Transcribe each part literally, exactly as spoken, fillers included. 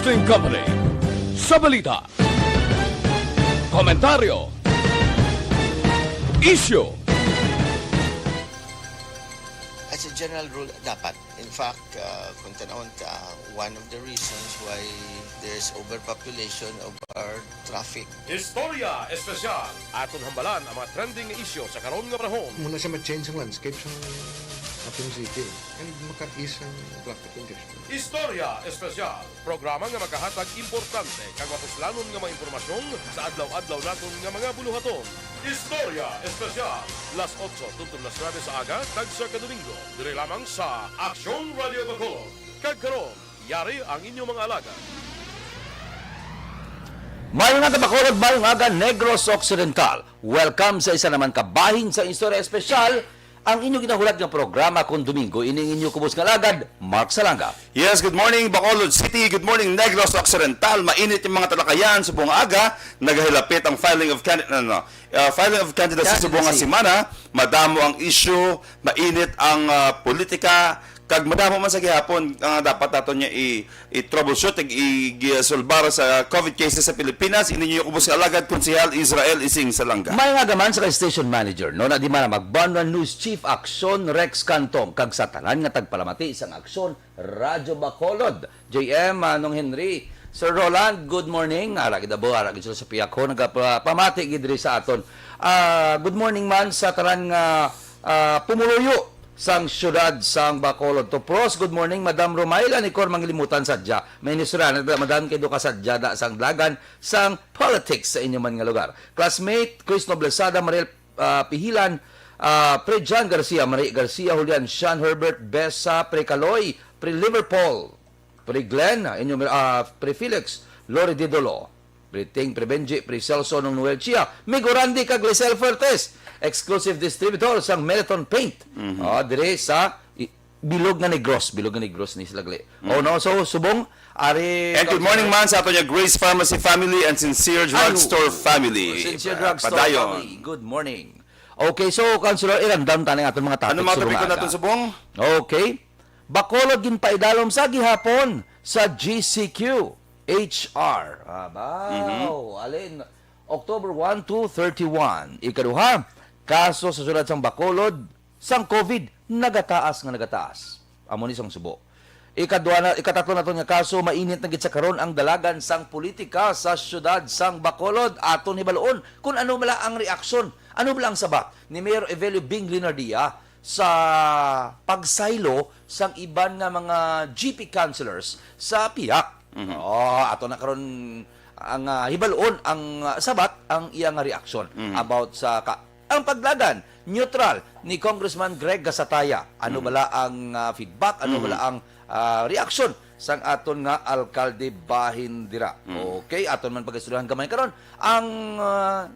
Broadcasting Company. Sa balita, komentaryo, isyu. As a general rule, dapat. In fact, uh, kung tanawon ta, one of the reasons why there's overpopulation of our traffic. Istorya Espesyal. Aton hambalan ang mga trending nga isyu sa karon nga panahon. Muna siya ma-change ang landscape sa ating city. And maka-ease ang traffic congestion. Istorya Espesyal. Programa nga makahatag importante kag mapuslanon nga mga impormasyon sa adlaw-adlaw naton nga mga buluhaton. Istorya Espesyal, las otso tubtob las nuebe sa aga, tagsa ka Domingo, diri lamang sa Aksyon Radio Bacolod. Kag karon, yari ang inyong mga alagad. Mayong aga, Bacolod, mayong aga, Negros Occidental. Welcome sa isa naman ka bahin sa Istorya Espesyal, ang inyo ginahulat nga programa kon Domingo, ining inyo kubos nga alagad, Mark Salanga. Yes, good morning, Bacolod City. Good morning, Negros Occidental. Mainit yung mga talakayan subong aga. Nagahilapit ang filing of candidate, ano, uh, filing of candidates sa subong nga semana. Madamo ang issue, mainit ang, uh, politika, kag madamo man sa gihapon ang dapat naton niya i- i-troubleshoot, ig-, igisulbar sa COVID cases sa Pilipinas. Ini niyo kubos nga alagad, Konsehal Israel Ising Salanga. May nga gaman sa kay station manager, no, na di man ang Magbanwa News Chief Aksyon, Rex Cantong, kag sa tanan nga tagpalamati sang Aksyon, Radyo Bacolod, J M, Manong Henry, Sir Roland, good morning. Ara gid abo, ara gid sila sa pihak ko, nagapamati gid diri sa aton. Ah, good morning man sa tanan nga, ah, pumuluyo sang siyudad sang Bacolod. Tupros, good morning, Madam Romayla Nicor, manglimutan sadya. May inistorya na, Madam, kay do ka sadya da sang dalagan sang politics sa inyo man nga lugar. Classmate, Chris Noblesada, Mariel, ah, Pihilan, ah, Pre John Garcia, Marie Garcia, Julian, Sean Herbert, Besa, Pre Kaloy, Pre Liverpool, Pre Glenn, ah, inyo, ah, Pre Felix, Lori Didolo, Pre Ting, Pre Benji, Pre Celso, Nong Noel Chia, Migo Randy, kag Lisel Fuertes, exclusive distributor sang Meliton Paint. Mhm. Ah, dire sa i- Bilog nga Negros, Bilog nga Negros ni sila gali. Mm. Oh, no? So, subong, ari. And good morning man sa ato niya Grace Pharmacy family and Sincere Drugstore family. Sincere Drugstore family. Good morning. Okay, so, Councilor, i-rundown ta na ang aton mga topic. Ano mga topic naton subong? Okay. Bacolod ginpaidalom sa gihapon sa G C Q H R. Abaw, alin? October one to thirty-one. Ikaduha, kaso sa siyudad sang Bacolod sang COVID nagataas nga nagataas. Amo ni sang subo. Ikadua na, ikatatlo naton nga kaso, mainit na gid sa karon ang dalagan sang politika sa siyudad sang Bacolod. Aton hibaluon kung ano bala ang reaksyon, ano bala ang sabat ni Mayor Evelio Bing Leonardia sa pagsaylo sang iban nga mga G P councilors sa pihak. Mhm. Oh, ato na karon ang, ah, hibaluon ang, ah, sabat ang iya nga reaksyon Mhm. about sa ka-, ang paglagan neutral ni Congressman Greg Gasataya. Ano Mhm. bala ang, ah, feedback? Ano Mhm. bala ang, ah, reaksyon sang aton nga alkalde bahin dira? Mhm. Okay, aton man pag-istoryahan gamay karon ang, ah,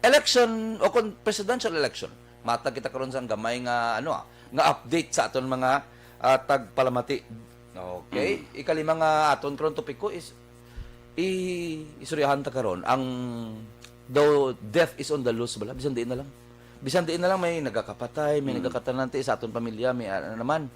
election o kon presidential election. Matag kita karon sang gamay nga, ano, ah, nga update sa aton mga, ah, tagpalamati. Okay? Mm. Ikalima nga aton karon topiko is i-, istoryahan ta karon ang daw death is on the loose bala. Bisan diin na lang. Bisan diin na lang may nagakapatay, may Mm. nagakatanante sa aton pamilya, may, ah, ano naman.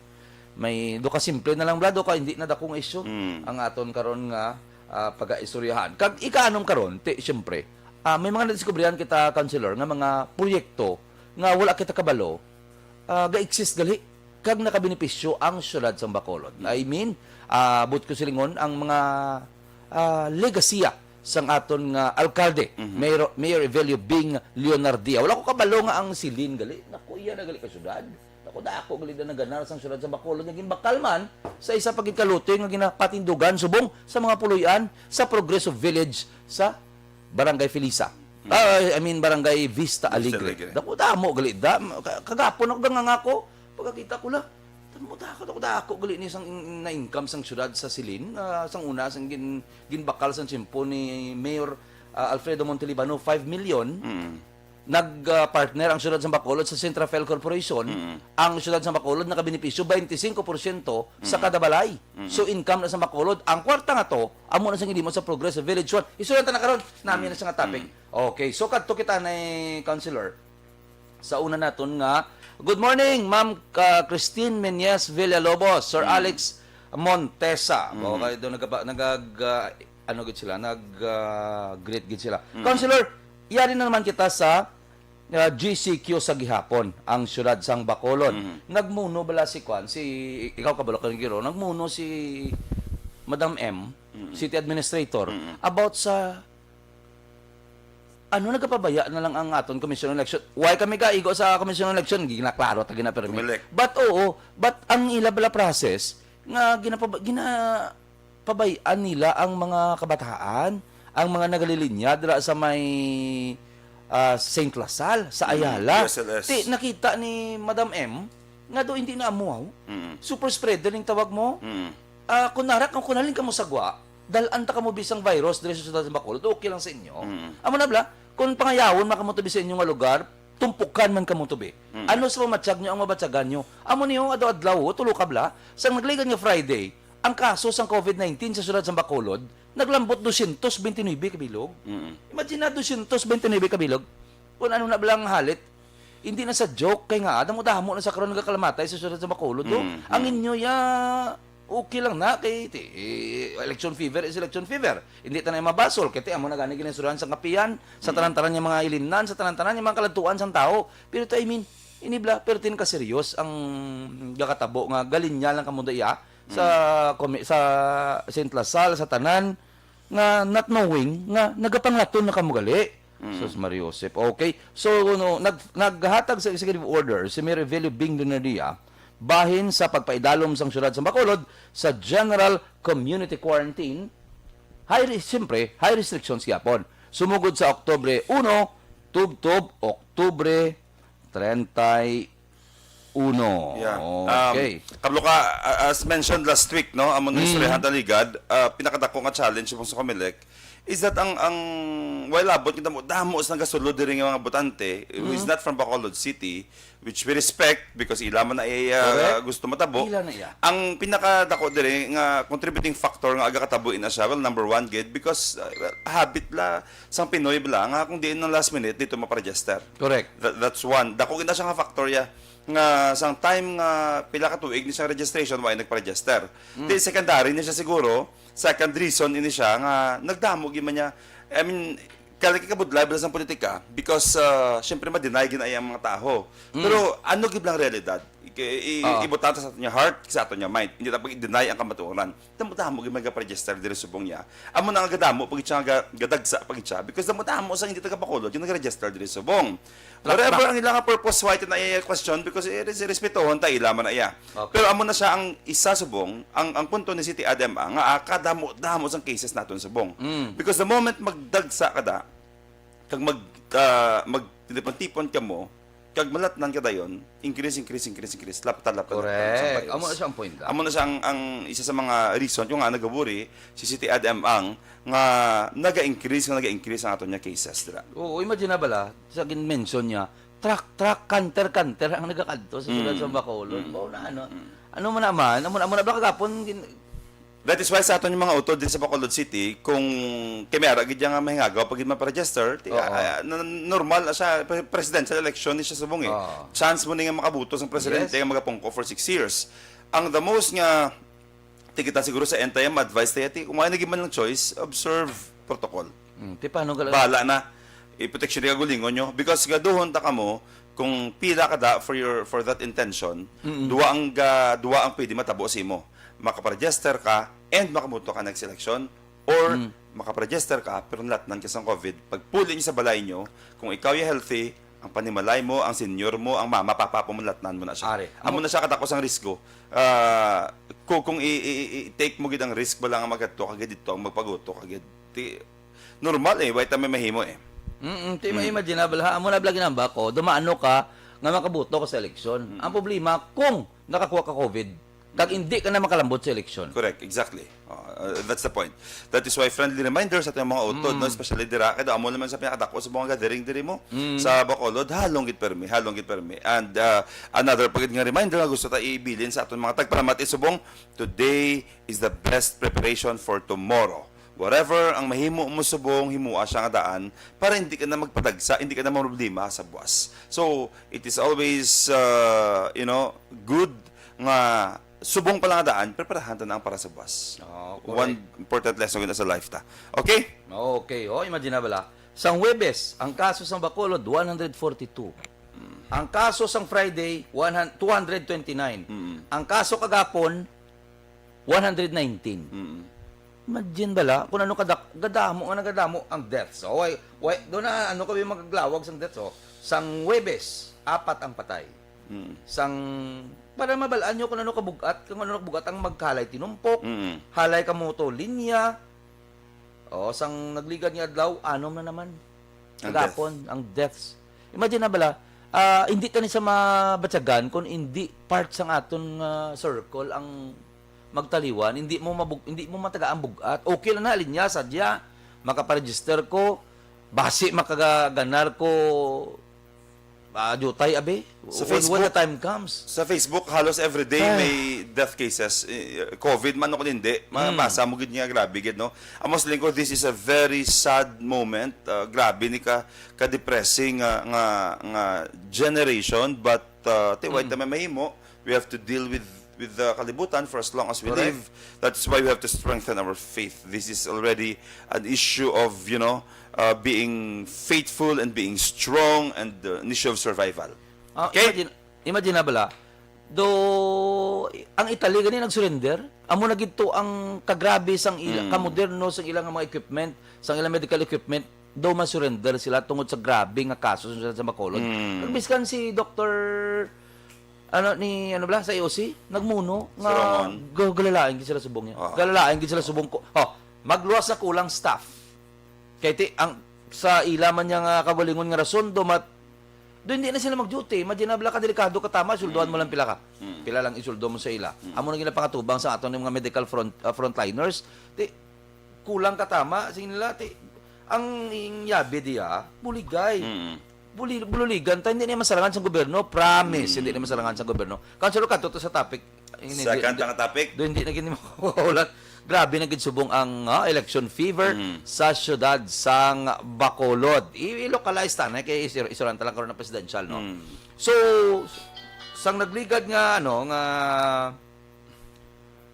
May do ka simple na lang bala, do ka hindi na dakong issue Mm. ang aton karon nga, ah, pagaistoryahan. Kag ikaanom karon, ti, siyempre, ah, may mga nadiskubrihan kita, Councilor, nga mga proyekto nga wala kita kabalo, ah, ga-exist gali kag nakabenepisyo ang siyudad sang Bacolod. Mm. I mean, ah, buot ko silingon ang mga, ah, legasiya sang aton nga alkalde, Mhm. Mayor, Mayor Evelio Bing Leonardia. Wala ko kabalo nga ang Silin gali, naku, iya na gali ka siyudad. Naku, dako gali na naganar sang siyudad sa Bacolod nga ginbakal man sa isa pa gid ka lote nga ginapatindugan subong sa mga puloy-an sa Progreso Village sa Barangay Felisa. Hmm. Ah, I mean, Barangay Vista Vista Alegre. Alegre. Dako, damo gali da. Ka-, kagapon ako gangangako. Pagkakita ko la, damo, dako, dako, dako gali ni sang in-, na-income sang siyudad sa Silin, ah, sang una, sang gin-, ginbakal sang tiyempo ni Mayor, ah, Alfredo Montelibano, five million. Hmm. Nag, ah, partner ang siyudad sa Bacolod sa Centrafel Corporation. Mm. Ang siyudad sa Bacolod nakabenepisyo twenty-five porsyento sa Mm. kada balay. Mm. So, income na sa Bacolod. Ang kwarta nga to, amo na siyang ginhimo sa Progreso Village one. Isulat na karon, nami Mm. na siya nga topic. Mm. Okay, so kadto kita ni Councilor. Sa una naton nga, good morning, Ma'am, ah, Christine Menyes Villalobos, Sir Mm. Alex, Montesa. Mhm. Okay, doon nagapa-, nagag-, ah, ano gid sila, nag, ah, greet gid sila. Mhm. Councilor, yari na naman kita sa, ah, G C Q sa gihapon, ang siyudad sang Bacolod. Mhm. Nagmuno bala si Kwan, si, ikaw kabalo ka rin, Giro, nagmuno si Madam M, Mhm. city administrator, Mhm. about sa ano, nagapabaya na lang ang aton commission election. Why kami kaigo sa commission election? Ginaklaro ta gina permi. Comelec. But oo, but ang ila bala process nga ginapab-, ginapabayaan nila ang mga kabataan, ang mga nagalilinya dira sa may, ah, Saint Lasal, sa Mm, Ayala. U S L S. Ti, nakita ni Madam M nga do hindi na amuaw. Mm. Super spreader ning tawag mo. Mm. Ah, kung nara-, kung, kung halin kamo sa gwa, dal-an ta kamo bisang virus diri sa siyudad sa Bacolod, okay lang sa inyo. Mm. Amo na bala, kung pangayawon man kamo tubi sa inyo nga lugar, tumpukan man kamo tubi. Mm. Ano sa mamatsyag nyo ang mabatyagan nyo? Amo niyo, adlaw-adlaw, oh, tulo ka bala. Sang nagligad nga Friday, ang kaso sang covid nineteen sa siyudad sa Bacolod, naglambot dosyentos bente nuebe ka bilog. Mm. Imagine na, dosyentos bente nuebe ka bilog. Kung ano na bala ang halit, hindi na sa joke, kay nga, damo-damo na sa karon nagakalamatay sa siyudad sa Bacolod, oh. Mm, Ang mm. inyo, ya, okay lang na, kay ti, eh, election fever is election fever. Hindi ta na mabasol, kay ti, amo na gani ginasurahan sa kapihan, sa Mm. tanan-tanan nga mga ilimnan, sa tanan-tanan nga mga kaladtuan sang tao. Pero ti, I mean, ini bala, pero tin ka serious ang gakatabo nga galinya lang kamo da iya sa Mm. komi-, sa Saint Lasal, sa tanan, nga not knowing nga nagapanglaton na kamo gali. Mm. Sus, Maria Josep. Okay. So, no, nag-, naghatag sa executive order si Mayor Evelio Bing Dinadia bahin sa pagpaidalom sang siyudad sa Bacolod sa general community quarantine. High ri-, siyempre, high restrictions gyapon. Sumugod sa Oktubre uno, tubtob Oktubre treinta y uno. Yeah. Okay. Um, kablo ka, a-, as mentioned last week, no, amo na Mm. istoryahan ta ligad, ah, pinakadako nga challenge mo sa Comelec is that ang, ang, while abot nga damo, damo sa nagasulod diri nga mga botante, who is Mm. not from Bacolod City, which we respect because ila man na iya, ah, Correct. gusto matabo. Ila na iya. Ang pinakadako diri nga contributing factor nga aga katabo ina siya, well, number one gid, because, ah, well, habit la sang Pinoy bala nga kung diin ang last minute dito maparegister. Correct. That, that's one. Dako gid na siya nga factor ya. Nga sang time nga pila ka tuig ni siyang registration, wa nagpa-register. Mm. Di secondary ni siya siguro, second reason ini siya nga nagdamo gid man niya. I mean, kala kay kabudlay bala sang politika because, ah, syempre ma-deny gid na iya ang mga taho. Mm. Pero ano gid lang realidad? I-, i-, Oo. Ibutang ta sa aton nga heart, sa aton nga mind. Hindi ta pag-deny ang kamatuoran. Damo-damo gid magapregister diri subong niya. Amo na nga gadamo pa gid siya, ga-, gadagsa pa gid siya because damo-damo sa hindi taga Bacolod yung nagregister diri subong. Tra-, Whatever tra- ang ilang purpose, why na iya question because i-, res-, respetohon ta ila man na iya. Okay. Pero amo na siya ang isa subong, ang, ang punto ni City Adem ah, nga ah, kadamo-damo sang cases naton subong. Mm. Because the moment magdagsa ka da, kag mag, ah, magtipon-tipon kamo, kag malatnan ka dayon, increase, increase, increase, increase, lapta, lapta, lapta, Correct. Sa virus. Amo na siya ang point, ah. Amo na siya ang, ang isa sa mga reason kung nga nagawuri si City Ad M ang nga naga-increase, nga naga-increase ang aton nga cases dira. Oo, imagine na bala, sa gin-mention niya, truck, truck, canter, canter ang nagakadto sa sulod Mm. sa Bacolod. Mm. Mao na, ano? Mm. Ano man naman, amo na, amo na ba kagapon, gin-, That is why sa aton yung mga utod din sa Bacolod City, kung kay may ara gid nga mahingagaw pag gid maparegister, ti-, Oo. ah, na-, normal na siya, pre-, presidential election ni siya subong eh. Oo. Chance mo ni nga makabuto sang presidente Yes. nga magapungko for six years. Ang the most nga, ti kita siguro sa end time, advice tayo, ti, kung wala na gid man lang choice, observe protocol. Mm, ti paano ka lang? Bala na. I-protection ka gulingon nyo. Because gaduhon ta kamo, kung pila ka da for your, for that intention, Mm-mm. duwa ang ga-, duwa ang pwede matabo sa imo. Makaparegister ka and makabuto ka next election, or Mm. makaparegister ka pero nalatnan ka sang covid. Pagpuli niyo sa balay nyo, kung ikaw ya healthy, ang panimalay mo, ang senior mo, ang mama, papa mo, nalatnan mo na siya. Ari. Amo na siya kadako sang risgo. Ah, ku-, kung i-, i-, i-, i-take mo gid ang risk, bala nga magkadto ka gid dito, ang magpaguto ka gid. Ti-, normal eh, why ta may mahimo eh. Mm-mm, ti Mm. ma-imaginable ha. Amo na bala ginamba ko, dumano ka nga makabuto ka sa eleksyon. Mm. Ang problema, kung nakakuha ka covid, kag Mm. hindi ka na makalambot sa eleksyon. Correct, exactly. Uh, uh, that's the point. That is why friendly reminder sa ating mga utod, Mm. no? Especially dira, kaya amo naman sa pinakadako sa mga gathering diri mo, Mm. sa Bacolod, halong gid permi, halong gid permi. And, uh, another pa gid nga reminder nga gusto ta ibilin sa aton mga tagpalamat isubong, today is the best preparation for tomorrow. Whatever ang mahimo mo subong, himua siya nga daan para hindi ka na magpadagsa, hindi ka na mamroblema sa buwas. So, it is always, uh, you know, good nga subong pa lang nga daan, preparahan ta na ang para sa buwas. Oh, correct. One important lesson gid sa life ta. Okay? Okay. Oh, imagine na bala. Sang Huwebes, ang kaso sang Bacolod, one hundred forty-two. Mm. Ang kaso sang Friday, one hundred, two hundred twenty-nine. Mm. Ang kaso kagapon, one hundred nineteen. Mm. Imagine bala kung ano kadak-, gadamo nga nagadamo ang deaths. Oh, why, why, doon na, ano kami magaglawag sang deaths, oh. Sang Huwebes, apat ang patay. Mm. Sang, para mabalaan nyo kung ano kabugat, kung ano kabugat ang maghalay tinumpok, Mm. halay ka moto linya. Oh, sang nagligad nga adlaw, anom na naman. Ang Kagapon, ang deaths. Imagine na bala, ah, hindi ta ni sa mabatyagan kung hindi part sang aton nga circle ang magtaliwan, hindi mo mabug-, hindi mo mataga ang bugat. Okay lang na, linya, sadya, makaparegister ko, basi makaganar ko, ah, jutay, abi. Sa When, when the Facebook, time comes. sa Facebook, halos everyday Ay. may death cases. Eh, COVID man o kung hindi, Mm. mabasa mo gid nga grabe gid, no? Amo sa lingkod, this is a very sad moment. Ah, grabe ni ka, ka-depressing nga, nga, nga generation, but, ah, ti, wait Mm. naman mahimo. We have to deal with, with the kalibutan for as long as we Correct. live. That's why we have to strengthen our faith. This is already an issue of, you know, uh, being faithful and being strong and, uh, an issue of survival. Ah, Okay? imagine, imagine na bala, do, ang Italy gani nag-surrender? Amo na gid to ang kagrabe sang ila, Mm. kamoderno sang ilang mga equipment, sang ilang medical equipment, do ma-surrender sila tungod sa grabe nga kaso sa, sa Bacolod. Mm. Kag biskan si Doktor, ano, ni, ano bala, sa A O C, nagmuno Si nga Rongon. ga-, galalain gid sila subong niya. Ah. Galalain gid sila subong ko. Oh, magluwas na kulang staff. Kay ti, ang, sa ila man niya nga kagalingon nga rason, do mat-, do hindi na sila mag-duty. Imagine na bala ka delikado ka tama, suldohan mo Mm. lang pila ka. Mm. Pila lang isuldo mo sa ila. Mm. Amo na gina pangatubang sa aton nga mga medical front, ah, frontliners. Ti, kulang ka tama, sing nila, ti, ang ing yabi diya, buligay. Mm. Buli-, bululigan ta, hindi niya masarangan sa gobyerno. Promise, Mm. hindi niya masarangan sa gobyerno. Councilor, kadto to sa topic. Hindi, Second hindi, ang topic. do, hindi na gini makawalan. Grabe na gid subong ang, ah, election fever Mm. sa siyudad sang Bacolod. I-, i-localize ta na kay isur-, isuran ta lang karon ang presidential, no? Mm. So, sang nagligad nga, ano, nga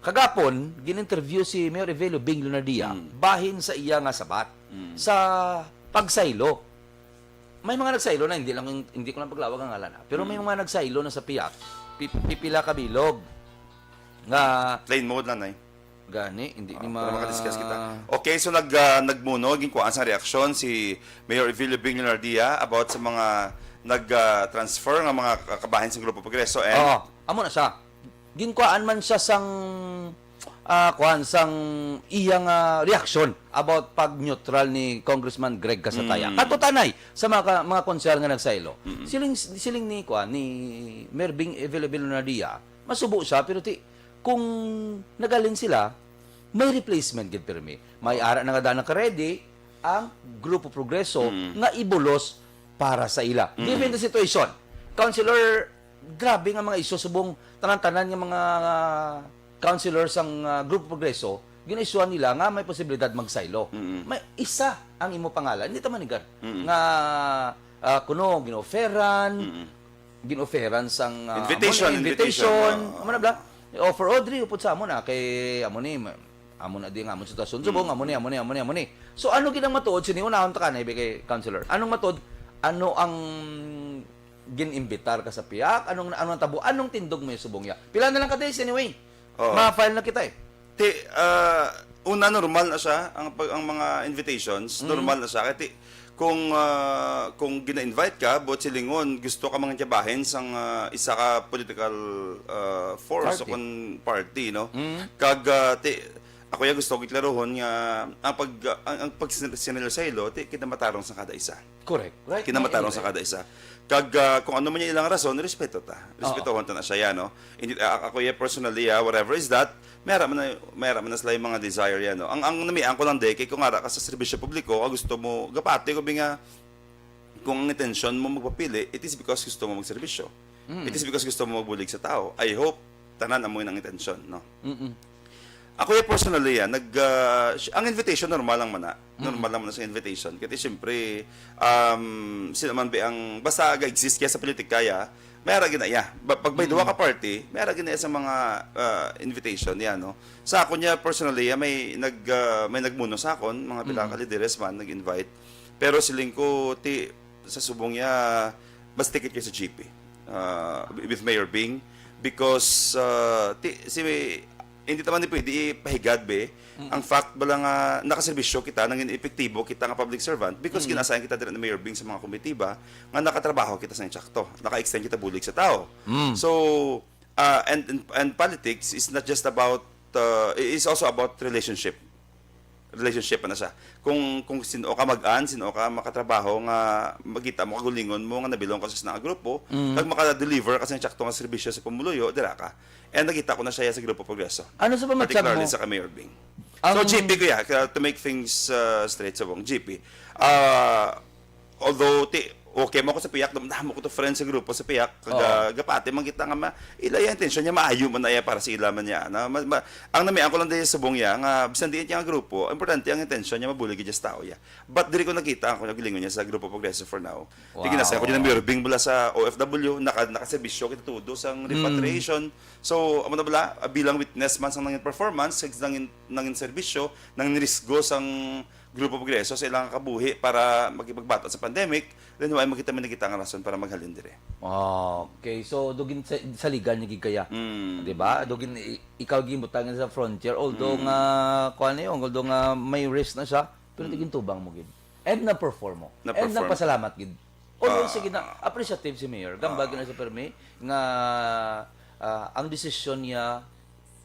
kagapon, gin-interview si Mayor Evelio Bing Lunardia Mm. bahin sa iya nga sabat Mm. sa pagsaylo. May mga nagsaylo na, hindi lang, hindi ko lang paglawag ang ngalan, ah. Pero may Mm. mga nagsaylo na sa piyak, pi-, pipila ka bilog nga Plain mode lang, eh. gani, hindi Ah, ni para ma- makadiscuss kita. Okay, so nag, ah, nagmuno, ginkuhaan sa reaksyon si Mayor Evelio Bing Lunardia about sa mga nag, ah, transfer nga mga kabahin sa Grupo Progreso and Oo, amo na siya. Ginkuhaan man siya sang, ah, kuan, sang iyang, ah, reaksyon about pag-neutral ni Congressman Greg Casataya. Mm. Katutanay sa mga ka-, mga konsehal nga nagsaylo. Mm. Siling, siling ni, kuan, ni Mayor Bing Evelio Lunardia, masubo siya, pero ti, kung nagalin sila, may replacement gid pirmi. May ara na nga dana ka ready ang Grupo Progreso Mm. nga ibulos para sa ila. Mm. Given the situation, Councilor, grabe nga mga isyu subong tanan-tanan nga mga councilor sang, ah, Grupo Progreso, ginaisyu nila nga may posibilidad magsaylo. Mm. May isa ang imo pangalan, hindi ta manigan, Mm. nga, ah, kuno ginoferan, Mm. ginoferan sang, ah, Invitation, amo ni, invitation. invitation. Ah. Amo na bala, offer Audrey, upod sa amo na, kay amo ni, ma-, amo na di nga, amo sitwasyon subong, Mm. amo ni, amo ni, amo ni, amo ni. So, ano gid ang matuod sini? Unahon ta ka na, ibigay, Councilor. Anong matuod? Ano ang gin-imbitar ka sa piyak? Anong, ano ang tabo? Anong tindog mo yung subong ya? Pila na lang ka days, anyway. Oo. Ma-file na kita eh. Ti, ah, una, normal na siya. Ang pag, ang mga invitations, Mm. normal na siya. Kaya ti, kung, ah, kung gina-invite ka, buot silingon, gusto ka mangyabahin sang, ah, isa ka political, ah, force o Party. kun party, no? Mm. Kag, ah, ti, ako ya gusto ko iklarohon nga ang pag, ang, ang pag sin-, sinaylo, ti, kinamatarong sa kada isa. Correct. Right. Kinamatarong sa Anyway. kada isa. Kag, ah, kung ano man yung ilang rason, respeto ta. Oo. Respetohon ta na siya, ya, no? Hindi, ah, ako ya personally, ah, whatever is that, may ara man na, may ara man na sila yung mga desire, ya, no? Ang, ang namian ko lang, de, kay kung ara ka sa serbisyo publiko, kag gusto mo, gapati ko, bi nga, kung ang intensyon mo magpapili, it is because gusto mo magserbisyo. Mm. It is because gusto mo magbulig sa tao. I hope, tanan amo yun ang intensyon, no? Mm-mm. Ako, eh, personally, ah, nag, ah, sh-, ang invitation, normal lang man na. Mm. Normal lang man na sa invitation. Kasi, siyempre, um, sino man ba ang, basta ga-exist kaya sa politika, ya, May ara gina, yeah. Ba-, pag may duha ka party, may ara gina sa mga, ah, invitation niya, no? Sa ako niya, personally, ah, may nag, ah, may nagmuno sa akon, mga pila ka lideres man, nag-invite. Pero siling ko, ti, sa subong niya, mas tikit kayo sa G P. Ah, with Mayor Bing. Because, ah, ti, si, hindi naman ni pwede ipahigad, be. Ang fact bala nga nakaserbisyo kita, nangin epektibo kita nga public servant because gin-assign kita dira ni Mayor Bing sa mga komitiba nga nakatrabaho kita sa insakto. Naka-extend kita bulig sa tao. So, ah, and, and, and politics is not just about, uh, is also about relationship. Relationship na siya. Kung, kung sino ka mag-an, sino ka makatrabaho nga magita mo, kagulingon mo nga nabilong ka sa isang grupo, kag maka-deliver ka sa insakto nga serbisyo sa pumuluyo, dira ka. And nakita ko na siya sa Grupo Progreso. Ano sa pamatyag Particularly mo? Sa Mayor Bing. So, Ang- G P ko, yeah, ka- to make things uh, straight sa buong G P. Uh, although, ti, okay mo ko sa piyak, damo ko to friends sa grupo sa piyak, Oo. ga, gapati man kita nga ma, ila yung intensyon niya, maayo man na iya para sa ila man niya. Na, ma, ma, ang namian ko lang dahil sa buong iya, nga bisan diin niya nga grupo, importante ang intensyon niya, mabulig niya sa tao iya. But diri ko nakita ang kunyag lingon niya sa Grupo Progreso for now. Wow. Tigin na sa ako din ang Mayor Bing mula sa O F W, naka, nakaserbisyo kita todo sa repatriation. So, amo na bala, ah, bilang witness man sa nangin performance, sa nangin, nangin serbisyo, nangin risgo sang Grupo Progreso sa ilang kabuhi para makipagbata sa pandemic, then why magkita may nakita nga rason para maghalin dire? Okay, so dugin sa, saligan niya gid kaya. Mm. Di ba? Dugin i- ikaw ginbutangan sa frontier, although nga kuan na yun, although nga may risk na siya, pero tigintubang mo gid. And na-perform mo. And Na-perform. Nagpasalamat gid. Always Ah. sige na appreciative si Mayor. Gambag na sa permi nga ah, ang desisyon niya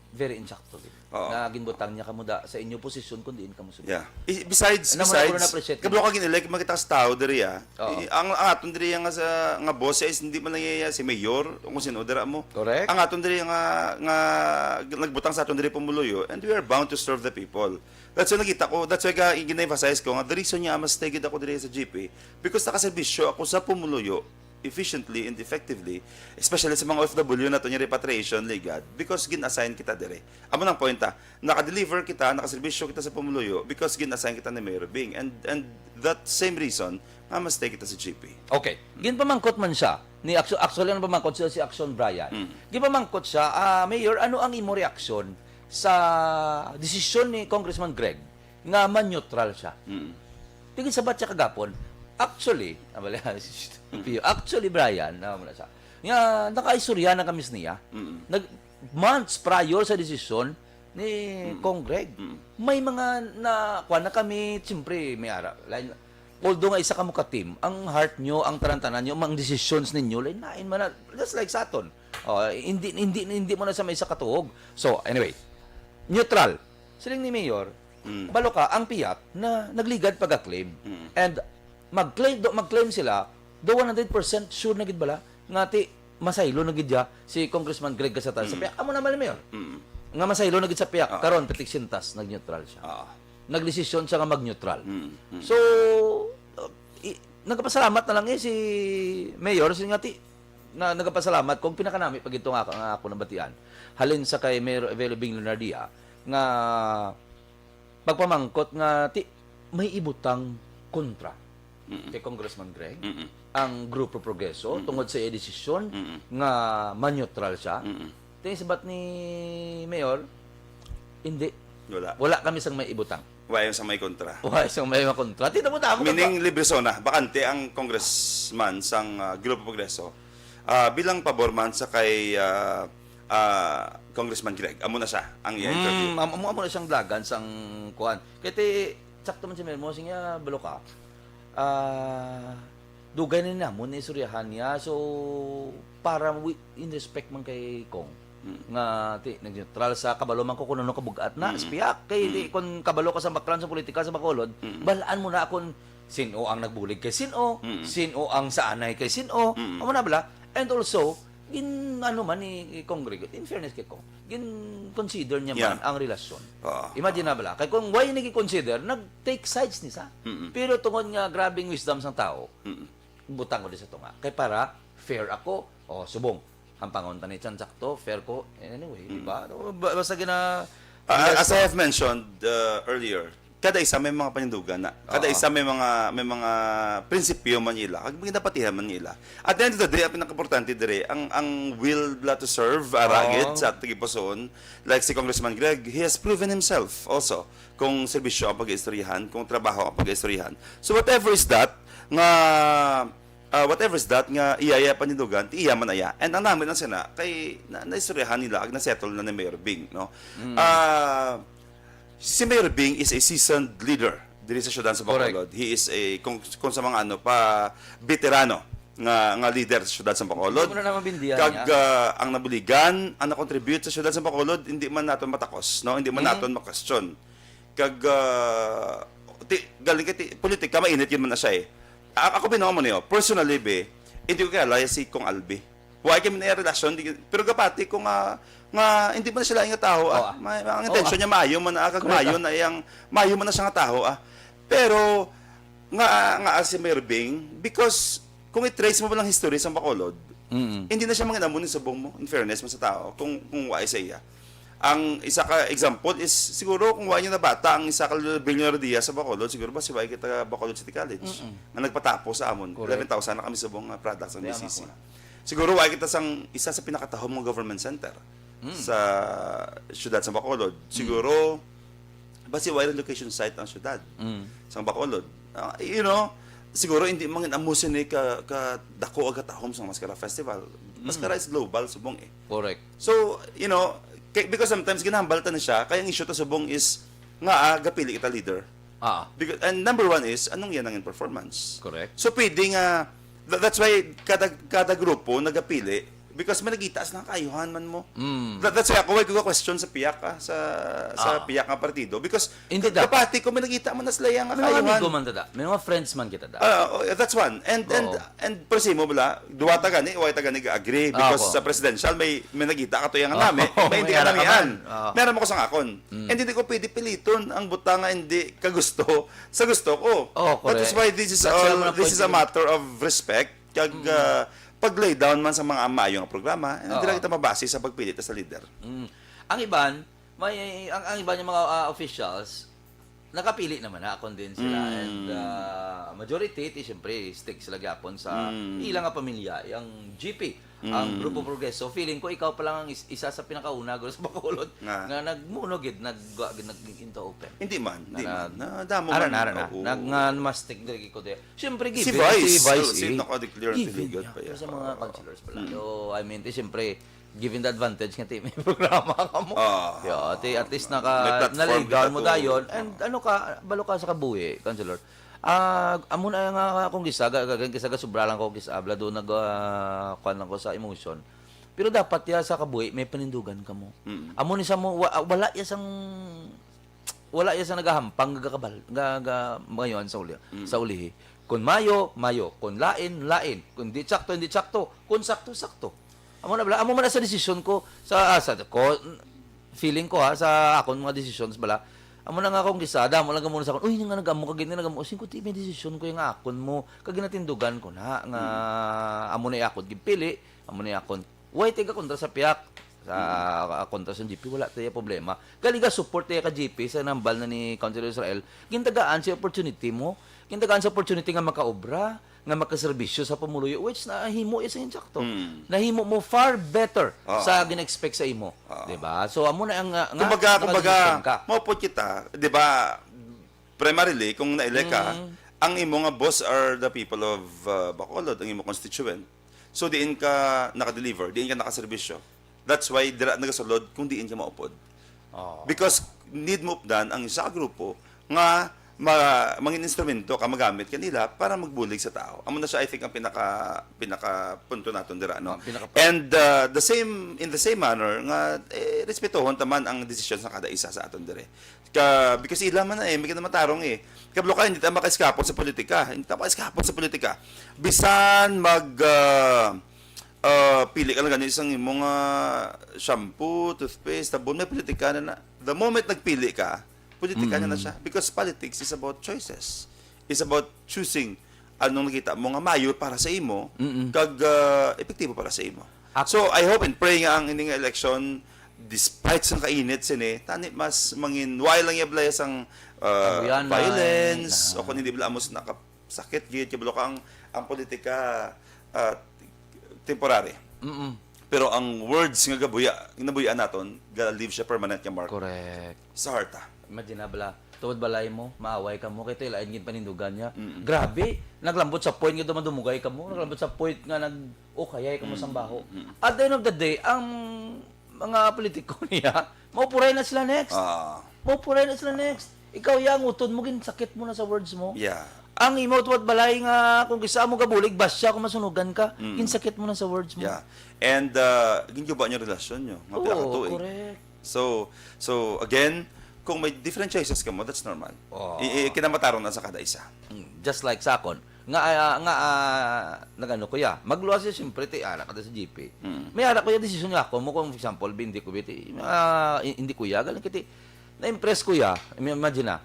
very insakto gid. Oo. Nga ginbutang niya kamo da sa inyo posisyon kung diin kamo subong. Yeah. I- besides, Ano mo na, besides, na-appreciate kabalo ko. Ka gin-elect, makita sa tao diri, ah. Oo. I- ang, ang aton diri nga sa nga boss is hindi man lang iya si mayor o kung sino dira mo. Correct. Ang aton diri nga nga nagbutang sa aton diri pumuluyo, and we are bound to serve the people. That's why nakita ko, that's why ga, gina-emphasize ko nga the reason nga mas stay gid ako diri sa G P because nakaserbisyo ako sa pumuluyo efficiently and effectively, especially sa mga O F W nato nga repatriation, ligad, because gin-assign kita diri. Amo nang point, ah. Naka-deliver kita, nakaserbisyo kita sa pumuluyo because gin-assign kita ni Mayor Bing. And and that same reason nga mas stay kita sa G P. Okay. Ginpamangkot man siya. Ni actu- actually, ang pamangkot siya si Action Brian. Mm. Ginpamangkot siya, ah, Mayor, ano ang imo reaksyon sa desisyon ni Congressman Greg nga man-neutral siya? Mm. Tigin sabat siya kagapon. Actually, ah, wala, actually, Brian, na muna siya. Nga, nakaistorya na kami sa niya. Mm. Nag, months prior sa desisyon ni Cong Greg. Mm. May mga na, kuha na kami, siyempre, may ara. Lain, although nga isa kamo ka team, ang heart nyo, ang tanan-tanan nyo, ang decisions ninyo, lain, lain man na, just like sa aton. Oh, hindi, hindi, hindi mo na sa may isa katuog. So, anyway, neutral. Siling ni Mayor, Mm. balo ka, ang piyak na nagligad pag-claim. Mm. And mag-claim, do, mag-claim sila, do one hundred percent sure na gid bala, nga ti, masaylo na gid ya si Congressman Greg Casatan sa Mm. piyak. Amo naman ni Mayor. Mm. Nga masaylo na gid sa piyak. Ah. Karon, pitik sintas, nag-neutral siya. Ah. Nagdesisyon siya nga mag-neutral. Mm. Mm. So, uh, i, nagpasalamat na lang eh si Mayor, si nga ti, na, nagpasalamat kung pinakanami pag ito nga, nga ako nabatian. Halin sa kay Mayor Evelio Bing Leonardia, nga pagpamangkot nga ti, may ibutang kontra Mm. kay Congressman Greg, Mm. ang Grupo Progreso, Mm. tungod sa iya desisyon Mm. nga man-neutral siya. Mm. Tingin sabat ni Mayor, hindi. Wala. Wala kami sang may ibutang. Wala yung sa may kontra. Wala sang may makontra. Tingnan mo, tama ka Meaning, libre zona, bakante ang congressman sang ah, Grupo Progreso ah, bilang pabor man sa kay ah, ah, Congressman Greg. Amo na siya ang iya interview. Mm, am- amo, amo na siyang dalagan sang kuan. Kaya ti, sakto man si Mayor mo, sige, balo ka. Ah, dugay na namon ni istoryahan niya. So, para wi-, in respect man kay Cong, Mm. nga ti, nag-neutral sa kabalo man ko kung ano kabugat na, Mm. sa piyak. Kay ti, Mm. kung kabalo ka sa background sa politika sa Bacolod, Mm. balaan mo na kung sino ang nagbulig kay sino, Mm. sino ang saanay kay sino, Mm. amo na bala. And also, gin, ano man ni Cong Greg, in fairness kay Cong, gin consider niya man Yeah. ang relasyon. Oo. Imagine na bala. Kay kung why nag-consider, nag-take sides ni sa. Mm-mm. Pero tungod nga grabing wisdom sang tao, Mm-mm. butang ko di sa tunga. Kay para fair ako, o subong, hampangon ta ni Chan sakto, fair ko, anyway, di ba? Ba- Basta gina... Ah, as I have mentioned uh, earlier, kada isa may mga panindugan na. Kada Oo. isa may mga, may mga prinsipyo man nila. Kag may napatihan man nila. At the end of the day, ang pinakaimportante dire, ang, ang will nila to serve, ara Oo. gid sa tigipusoon. Like si Congressman Greg, he has proven himself also kung serbisyo ang pag-iistoryahan, kung trabaho ang pag-iistoryahan. So whatever is that, nga, ah, whatever is that, nga iya, iya panindugan, ti iya man aya. And ang namin ang sana, kay na, naistoryahan nila, ag nasettle na ni Mayor Bing, no? Mm. Ah, si Mayor Bing is a seasoned leader diri sa siyudad sa Correct. Bacolod. He is a, kung, kung sa mga ano pa, veterano nga, nga leader sa siyudad sa Bacolod. Hindi mo na naman bindihan Kag, niya. ah, ang nabuligan, ang nakontribute sa siyudad sa Bacolod, hindi man naton matakos, no? Hindi man Mm. naton ma-question. Kag, ah, ti, galing kay ti, politika, mainit yun man na siya eh. A-, ako binuha mo niyo, personally, be, hindi ko kilala si Kong Albi. Wala kami na relasyon, di, pero gapati ko nga, nga hindi man sila nga tao, ah. Oo, ah. May, ang Oo, intensyon ah. niya, maayo man, ah, kag Correct, maayo ah. na iyang, maayo man na siya nga tao, ah. Pero, nga, nga, ah, si Mayor Bing, because kung i-trace mo lang history sa Bacolod, Mm. hindi na siya mangin-amo ni subong mo, in fairness mo sa tao, kung, kung wala sa iya. Ang isa ka example is, siguro kung wala niya na bata, ang isa ka Billionaire Diaz sa Bacolod, siguro ba si wala kita Bacolod City College, Mm-mm. nga nagpatapos sa amon. Correct. Eleven thousand na kami subong nga products ang Kaya B C C. nga po. Siguro wala kita sang isa sa pinakatahom nga government center Mm. sa siyudad sa Bacolod. Mm. Siguro, basi wala relocation site ang siyudad Mm. sa Bacolod. Ah, you know, siguro hindi man amo sini ka, ka dako ang katahom sa Mascara Festival. Mascara Mm. is global, subong eh. Correct. So, you know, kay, because sometimes ginahambal ta na siya, kaya ang issue ta subong is nga, ah, gapili kita leader. Ah. Because, and number one is, anong iya nangin performance? Correct. So, pwede nga, tha-, that's why kada, kada grupo nagapili because may nagita sa kaayuhan man mo. Mm. Tha-, that's why ako, wala ko question sa piyak, ah, sa, sa Ah. piyak nga partido. Because Hindi ka-, dapat. kapati ko, may nagita man na sila yang May mga kaayuhan. amigo man ta da. May mga friends man kita da. Ah, oh, that's one. And, and, Oo. and per se mo, bala, duwa ta gani, wala ta gani ga-agree. Ah, Because ako. sa presidential, may, may nagita ka to yung Ah, nami, may hindi ka may namian. araman. Ah. Meron ako sa akon. Mm. And hindi ko pwede piliton ang butang nga hindi ka gusto sa gusto ko. Oh, That is correct. why this is That's all, naman ang this point is a yun. matter of respect. Kag, Mm. ah, pag-lay down man sa mga maayo nga programa, and hindi Oo. lang kita mabase sa pagpili ta sa leader. Mm. Ang iban, may, ang, ang iban yung mga, ah, officials, nakapili naman na, akon din sila. Mm. And, ah, majority, ti, siyempre, stick sila gyapon sa Mm. ilang nga pamilya, yung G P, ang Mm. Grupo Progreso. Feeling ko, ikaw pa lang ang is-, isa sa pinakauna, guro sa Bacolod, Nga. nga nagmuno gid, nag-, gid, nag-, into open. Hindi man, hindi Na man. nag-, Na, damo ara man, na, ara na. oo. Nag-, nga, mas stick diri ko di. Siyempre, Si given, Vice, si Vice, si, eh. naka-declare Given, nagligad yeah. pa, Pero sa yeah. mga Oo. councilors pala. Mm. So, I mean, ti, siyempre, given the advantage nga ti, may programa ka mo. Ah. Yeah, ti, at least naka, May platform naligaw kita mo to. dayon. And Ah. ano ka, balo ka sa kabuhi, councilor. Ah, amo na nga akong gisaga, kag gisaga sobra lang ko gisaga, do nag, ah, kuwan lang ko sa emotion. Pero dapat ya sa kabuhi, may panindugan ka mo. Mm. Amo ni sa mo, wa-, wala ya sang wala iya sa nagahampang, gagakabal, ga-, ga-, mayon sa uli-, Mm. sa ulihi. Kun mayo, mayo. Kun lain, lain. Kun di sakto, hindi sakto. Kun sakto, sakto. Amo na bala, amo man na sa desisyon ko, sa, ah, sa ko, feeling ko ha, sa akon mga decisions bala. Amo na nga akong gisada, amo lang muna sa akon, "Uy, nga nag-amo ka gini, nag-amo." Sing ko, "Ti, may desisyon ko yung akon mo." Kag ginatindugan ko na, nga Mm. amo na yung akon gipili, amo na yung akon. Way tiga kontra sa piyak. Sa, Mm. ah, kontra sa G P, wala tayo problema. Galing ka, support tayo ka G P sa nambal na ni Councilor Israel. Gintagaan si opportunity mo. Gintagaan sa opportunity nga makaobra, nga makaserbisyo sa pamuluyo, which nahimo is insakto. Mm. Nahimo mo far better Ah. sa gina-expect sa imo. Ah. Di ba? So, amo na ang, ah, nga, Kumbaga, kumbaga, nakadesisyon ka. maupod kita, di ba, primarily, kung naile ka, Mm. ang imo nga boss are the people of, uh, Bacolod, ang imo constituent. So, diin ka nakadeliver, diin ka nakaserbisyo. That's why dira nagasulod kung diin ka maupod. Oo. Because need mo updan ang isa ka grupo nga ma-, mangin instrumento ka magamit kanila para magbulig sa tao. Amo na siya, I think, ang pinaka, pinaka punto naton dira, no? Ang pinaka- And, uh, the same, in the same manner nga, eh, respetuhon ta man ang desisyon sa kada isa sa aton dire. Ka, because ila man na eh, may kinamatarong eh. Kabalo ka, hindi ta maka-escape sa politika. Hindi ta maka-escape sa politika. Bisan mag, ah, ah, pili ka lang gani isang imong, ah, shampoo, toothpaste, sabon, may politika na na. The moment nagpili ka, politika na na Mm. siya. Because politics is about choices. It's about choosing anong nakita mo nga mayo para sa imo, Mm-mm. kag, ah, epektibo para sa imo. Ak- So, I hope and pray nga ang ining election, despite sang kainit sini, tani mas mangin-, why lang yablay sang, uh, Ang buyanay, violence, ah. o kung hindi bala amos nakasakit gid, kabalo ka ang, ang politika, uh, temporary. Mm-mm. Pero ang words nga gabuya, nabuya naton, ga-leave siya permanent nga mark Correct. sa heart, ah. Imagine na bala, tuod balay mo, maaway ka mo, kay tayo lain gid panindugan niya. Mm-mm. Grabe, naglambot sa point nga dumadumugay ka mo, naglambot sa point nga nag-ukayay ka mo sang baho. Mm-mm. At the end of the day, ang mga politiko niya, maupuray na sila next. Ah. Maupuray na sila next. Ikaw, ya, ang utod mo, ginsakit mo na sa words mo. Yeah. Ang imo tuwad balay nga, kung kisa mo gabulig, basya kung masunugan ka, Mm. ginsakit mo na sa words mo. Yeah. And, uh, ginguba niyo relasyon niyo, nga Oo, pila ka tuig. Correct. So, so again, kung may different choices ka mo, that's normal. Oo. I, i, kinamataron na sa kada isa. Mm, just like sa akon, nga, ah, nga, ah, nagano ko ya, magluwas siya, siyempre, ti, ara ka sa G P. Mm. May ara ko ya desisyon nga ako mo, kung example, hindi ko, biti, ah, i-, hindi ko ya, galing kiti, na-impress ko ya, im-, imagine na,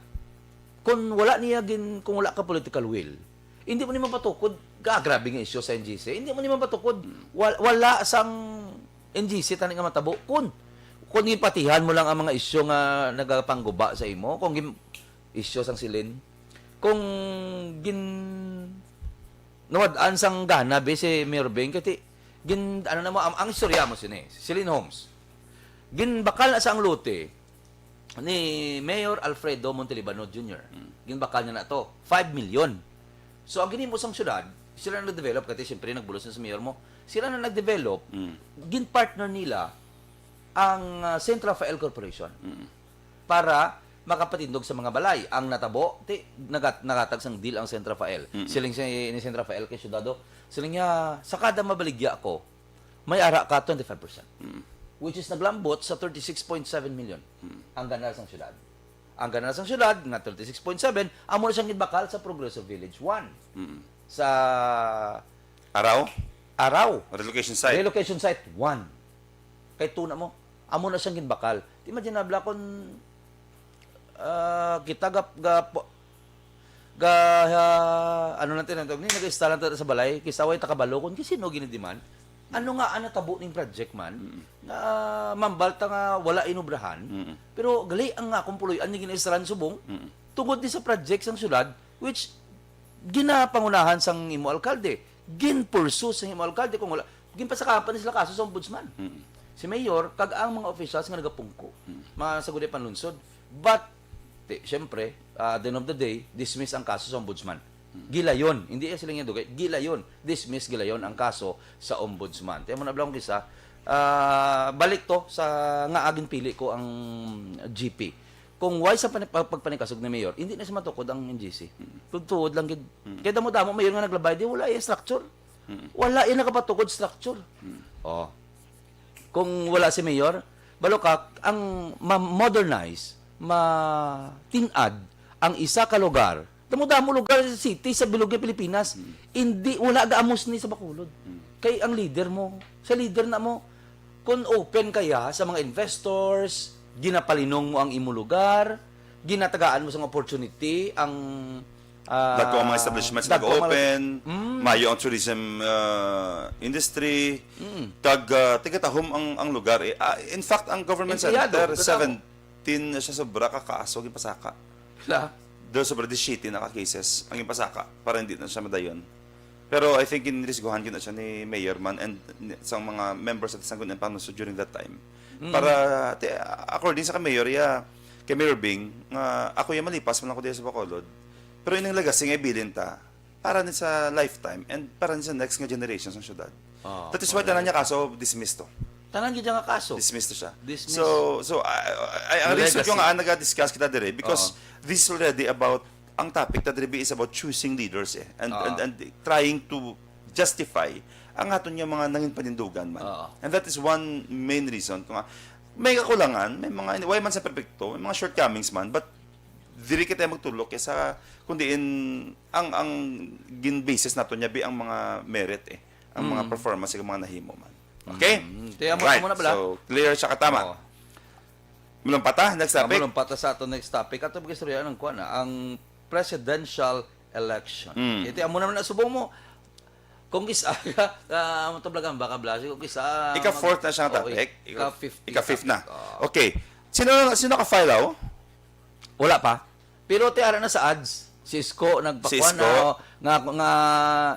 kung wala niya gin-, kung wala ka political will, hindi mo ni mapatukod, ka, grabe nga isyu sa N G C, hindi mo ni mapatukod. Mm. Wal-, wala sang N G C tani nga matabo. Kung, kung ipatihan mo lang ang mga isyu nga nagapangguba sa imo, kung gin-, isyu sang silin, kung gin-, nawad-an sang gana, be, si Mayor Beng, kati, gin-, ano na mo, ang, ang istorya mo sini, si Celine Homes. Ginbakal na sa ang lote ni Mayor Alfredo Montelibano Junior. Mm. Ginbakal niya na to, five million. So, ang ginhimo sang syudad, sila nag-develop, kati siyempre nagbulos na sa mayor mo, sila na nag-develop, Mm. gin-partner nila ang, ah, Saint Rafael Corporation Mm. para makapatindog sa mga balay. Ang natabo, ti, nagat-, nagatag sang deal ang Saint Rafael. Mm. Siling si, ni Saint Rafael kay syudado, siling niya, "Sa kada mabaligya ko, may ara ka twenty-five percent." Mm. Which is naglambot sa thirty-six point seven million Mm. ang gana sang syudad. Ang gana sang syudad nga thirty-six point seven, amo na siyang ginbakal sa Progreso Village one. Mm. Sa Araw? Araw. Relocation site. Relocation site one. Kay tuna mo, amo na siyang ginbakal. Di, imagine na, bla, kung, ah, kita ga, ga, ga, ah, ano lang tinatawag ni, nag-install lang ta sa balay, kisa way takabalo kung sino ginidiman. Ano nga ang natabo ning project man, Mm. nga mambal ta nga wala inubrahan, Mm. pero gali ang akong puloy-an ni gina-install subong, Mm. tungod ni sa project sang syudad, which ginapangunahan sang imo alkalde, ginpursu sang imo alkalde, kung wala, ginpasakapan ni sila kaso sa ombudsman. Mm. Si mayor, kag ang mga officials nga nagapungko, Mm. mga sa gudi panlunsod. But, ti, syempre, ah, at the end of the day, dismiss ang kaso sa ombudsman. Mm. Gilayon, hindi iya sila nga dugay, gilayon, dismiss gilayon ang kaso sa ombudsman. Tiyan mo na, bla, kung kisa, ah, balik to sa nga agin pili ko ang G P. Kung why sa pani-, pag-, pagpanikasog ni mayor, hindi na siya matukod ang N G C. Mm. Tuod-tuod lang gid. Mm. Kaya damo-damo mayor nga naglabay, di wala iya structure. Mm. Wala iya nakapatukod structure. Mm. Oh. Kung wala si mayor, balo ka, ang ma-modernize, matin-ad ang isa ka lugar, damo-damo lugar sa city, sa bilog nga Pilipinas, Mm. hindi, wala gaamos ni sa Bacolod. Mm. Kay ang leader mo, sa leader na mo, kung open kaya sa mga investors, ginapalinong mo ang imo lugar, ginatagaan mo sang opportunity ang, ah, Dagko ang mga establishments dagko ang mga nag-open, Mm. mayo ang tourism, ah, industry, Mm. kag, ah, tigatahom ang, ang lugar, eh. Ah, in fact, ang government Empleyado, center, katahom. seventeen na siya sobra ka kaso ginpasaka. Wala. Do sobra disisiete na ka cases ang ginpasaka para hindi na siya madayon. Pero I think ginrisguhan gyud na siya ni Mayor man and ni, sang mga members sa Sangguniang Pangulo during that time. Mm. Para, ti, according sa kay Mayor, ya, kay Mayor Bing, nga ako ya malipas man ako diya sa Bacolod. Pero ining legacy nga ibilin ta, para ni sa lifetime and para ni sa next nga generation sa syudad. Ah, That is why correct. tanan niya kaso dismissed to. Tanan gid nga kaso. Dismissed to siya. Dismissed. So, so, I, I, I, ang Yung reason ko legacy. nga naga-discuss kita dire because Oo. this is already about, ang topic ta dire is about choosing leaders, eh, and, Oo. and, and trying to justify ang aton nga mga nangin panindugan man. Oo. And that is one main reason kung nga, may kakulangan, may mga, why man sa perpekto, may mga shortcomings man, but diri kita magtulok kay sa, kundi in, ang, ang gin-basis naton niya bi ang mga merit, eh, ang mga Mm. performance, ang mga nahimo man. Okay? Mm. Kaya mo, Right. mo na pala. So, clear siya katama. Oo. Malumpat ta, next Ang topic. malumpat ta sa ato next topic. Ato mag-istorya ng kuwan, ah, ang presidential election. Mm. Ito, amo naman na subong mo. Kung isa ka, ah, amo to, Blagang Baka Blasi, kung isa, mag- Ika-fourth na siya nga Oo, topic. ika-fifth, Ika-fifth na. ika-fifth. Oo. Okay. Sino, sino ka-file, oh? Wala pa. Pero ti ara na sa ads, si Isko nagpakuha Si Isko? na, oh, nga, nga,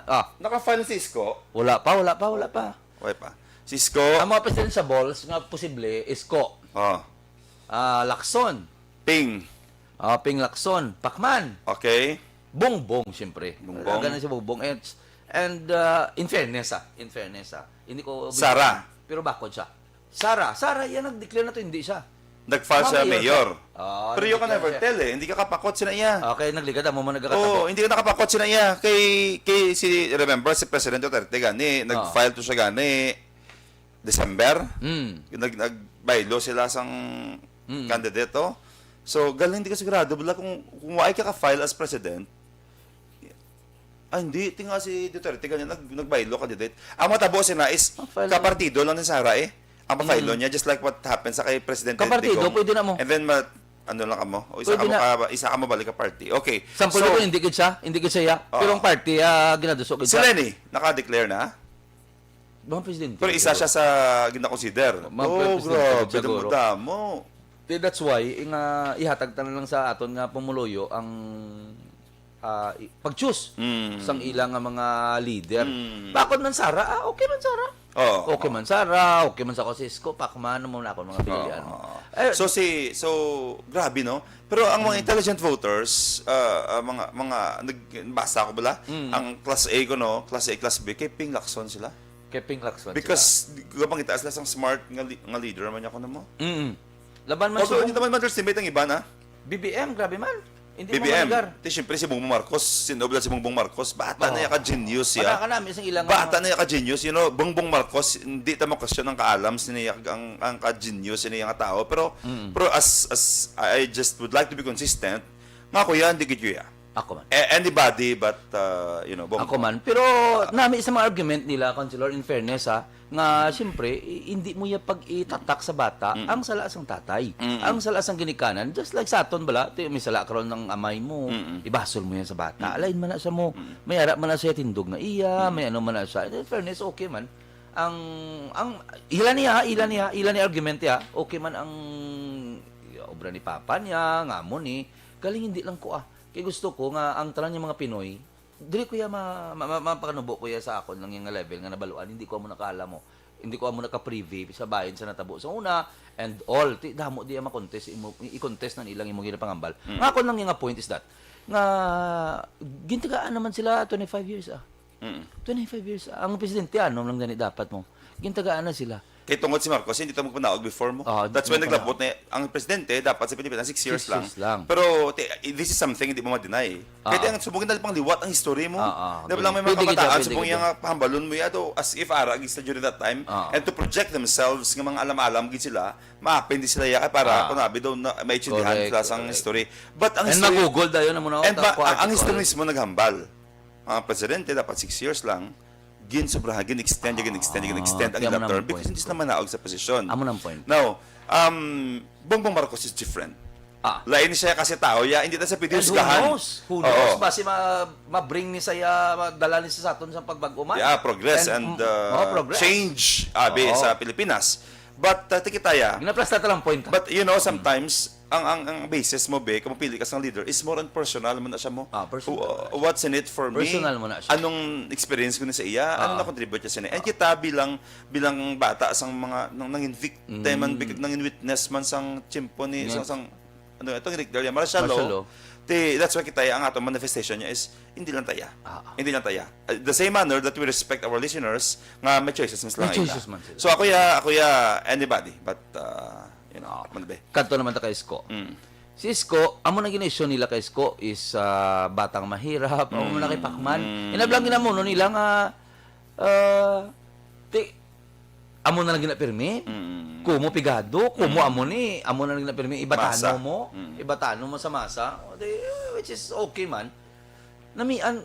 ah, Naka-file si Isko? Wala pa, wala pa, wala pa. Okay pa. Si Isko, Ang mga presidential balls nga posible, Isko, oh, ah, Lacson, Ping. ah, Ping Lacson, Pacman, Okay. Bongbong, siyempre. Bongbong. Ganun si Bongbong. And, and ah, in fairness, ah, in fairness, ah, hindi ko Sara. Pero bakod siya. Sara, Sara, yan nag-declare na to, hindi siya. Nag-file siya Mayor mayor. siya. Oo, Pero you can nag-declare never siya. tell eh. Hindi ka kapakot sina iya. Okay, nagligad mo man Oo, nagkakatabo. Hindi ka nakapakot sina iya. Kay, kay si, remember, si President Duterte gani, nag-file to siya gani, December. Mm. Nag, nag-bylaw sila sang Mm. candidate, oh. So, galing, hindi ka sigurado, bala, kung, kung why ka ka-file as president, ah, hindi, tinga si Duterte, ganyan, nag, nag-bylaw candidate. Ang matabo sina is, Ang file- kapartido lang ni Sara eh. Ang pa-file Mm. niya, just like what happened sa kay Presidente Kapartido, Digong. pwede na mo. And then, ma, ano lang ka mo? O isa Pwede ka mo, na. ka, isa ka mo balik ka party. Okay. Sample So, ko, hindi gid siya, hindi gid siya. Oo. Pero ang party, ah, ginaduso gid Si siya. Leni, naka-declare na? Mga presidente. Pero isa siya sa gina-consider. Mga Oh, presidente grabe, siguro. damo-damo. Di, that's why, nga ihatag ta na lang sa aton nga pumuluyo ang ah, i- pag-choose Mm. sang ila nga mga leader. Mm. Bakod man Sara, ah, okay man Sara. Oo. Okay man Sara, okay man sa Francisco, Pacman mo na ako mga pilihan. Oo. Eh, So si so grabe, no? Pero ang mga intelligent voters, ah, ah, mga mga nagbasa ko bala, Mm. ang class A ko, no, class A, class B, kay Ping Lacson sila. Kay Ping Lacson Because gapangita sila sang smart nga, li- nga leader man niya kuno mo. Mm. Laban man Although sa hindi naman underestimate ang iban, ha. B B M, grabe man. Hindi mo B B M. malagar. Ti siyempre si Bongbong Marcos, sinob lang si Bongbong Marcos, bata Oo. na iya ka genius Wala siya. Ka namin sa ilang Bata na iya ka genius, you know, Bongbong Marcos, hindi ta mo question ang kaalam sa niya, ang, ang ka genius sa niya nga tao. Pero, Mm. pero as, as I just would like to be consistent, nga kuya, hindi gid kuya. Ako man. A- anybody but, uh, you know, Bongbong. Ako man. Pero nami sa mga argument nila, Councilor, in fairness ha, nga siyempre, i- hindi mo yung pag-itatak sa bata, Mm. ang sala sang tatay. Mm. Ang sala sang ginikanan, just like sa aton bala, ti, may sala karon ng amay mo, Mm. ibasol mo yan sa bata. Mm. Alain man na siya mo, Mm. may ara man na siya tindog nga iya, Mm. may ano man na siya. In fairness, okay man. Ang, ang, ila niya, ila niya, ila niya argument ya, okay man ang obra ni papa niya, nga mo ni, galing hindi lang ko ah. Kay gusto ko nga ang tanan niya mga Pinoy, dili ko ya ma, ma, ma, mapakanubo ko ya sa akon lang yung level nga nabaluan, hindi ko amo nakaalam mo. Hindi ko amo nakaprivy sa bahin sa natabo sa una and all. Ti, damo di ya makontest, imo, i-contest na nilang imong ginapangambal. Mm. Nga akon lang yung nga point is that, nga gintagaan naman sila twenty-five years ah. Mm. Twenty-five years. Ang presidente, ano lang gani dapat mo? Gintagaan na sila. Kay tungod si Marcos, hindi to magpanaog before mo. Ah, That's why hindi naglabot na ang presidente dapat sa Pilipinas six years Six lang. years lang. Pero ti- this is something hindi mo ma-deny. Ah. Kaya ang subong na pang liwat ang history mo. Ah, ah. Di ba lang may Pwede mga gid, kabataan pwede subong gid. Yung nga pahambalon mo yato as if ara gid sila during that time Ah. and to project themselves nga mga alam-alam gid sila, maapin di sila ya para Ah. kung abi daw na may intindihan Correct, sila sang correct. history. But ang And history magugol dayon mo na and ta- ba, ko ang, ang article. History mismo naghambal. Mga presidente dapat six years lang. Gin-sobrahan, gin-extend, gin-extend, gin-extend ang Ah, kaya mo ilang term nang because point. Hindi sila manaog sa posisyon. Amo nang point. Now, um, Bongbong Marcos is different. Ah. Lain siya kasi tao ya, hindi na sa pwede And who husgahan. knows? Who knows? Oo. Basi ma, ma-bring ni saya, madala ni sa aton sa pagbaguman. Yeah, progress and, mm, uh, oh, progress. Change, abi, Oo. Sa Pilipinas. But uh, tikita ya, Ginaplasta ta lang point. But you know, sometimes, ang ang ang basis mo, be, kung mapili ka sa leader, is more on personal mo na siya mo. Ah, personal. Who- uh, what's in it for me? Personal mo na siya. Anong experience ko ni sa iya? Anong Ah. Na-contribute niya sa niya? And kita bilang bilang bata sang mga nang nangin victim man, Mm. big- nangin witness man sang tiyempo ni Yes. sang, sang ano itong Rick Delia Marshall Marshall Law. Law. Ti, that's why kita ang atong manifestation niya is hindi lang taya. Ah. Hindi lang taya. Uh, the same manner that we respect our listeners nga may choices man sila. May choices man sila. So ako ya, ako ya anybody but uh, you know, man be. Kadto naman ta kay Isko. Mm. Si Isko, amo na gina-issue nila kay Isko is ah, batang mahirap, amo na kay Pacman. Mm. Inablang ginamuno nila nga ah, ti, amo na lang ginapirmi. Mm. Kumo pigado, kumo Mm. amo ni, amo na lang ginapirmi. Ibatano Masa. Mo, Mm. ibatano mo sa masa. O di, which is okay man. Namian,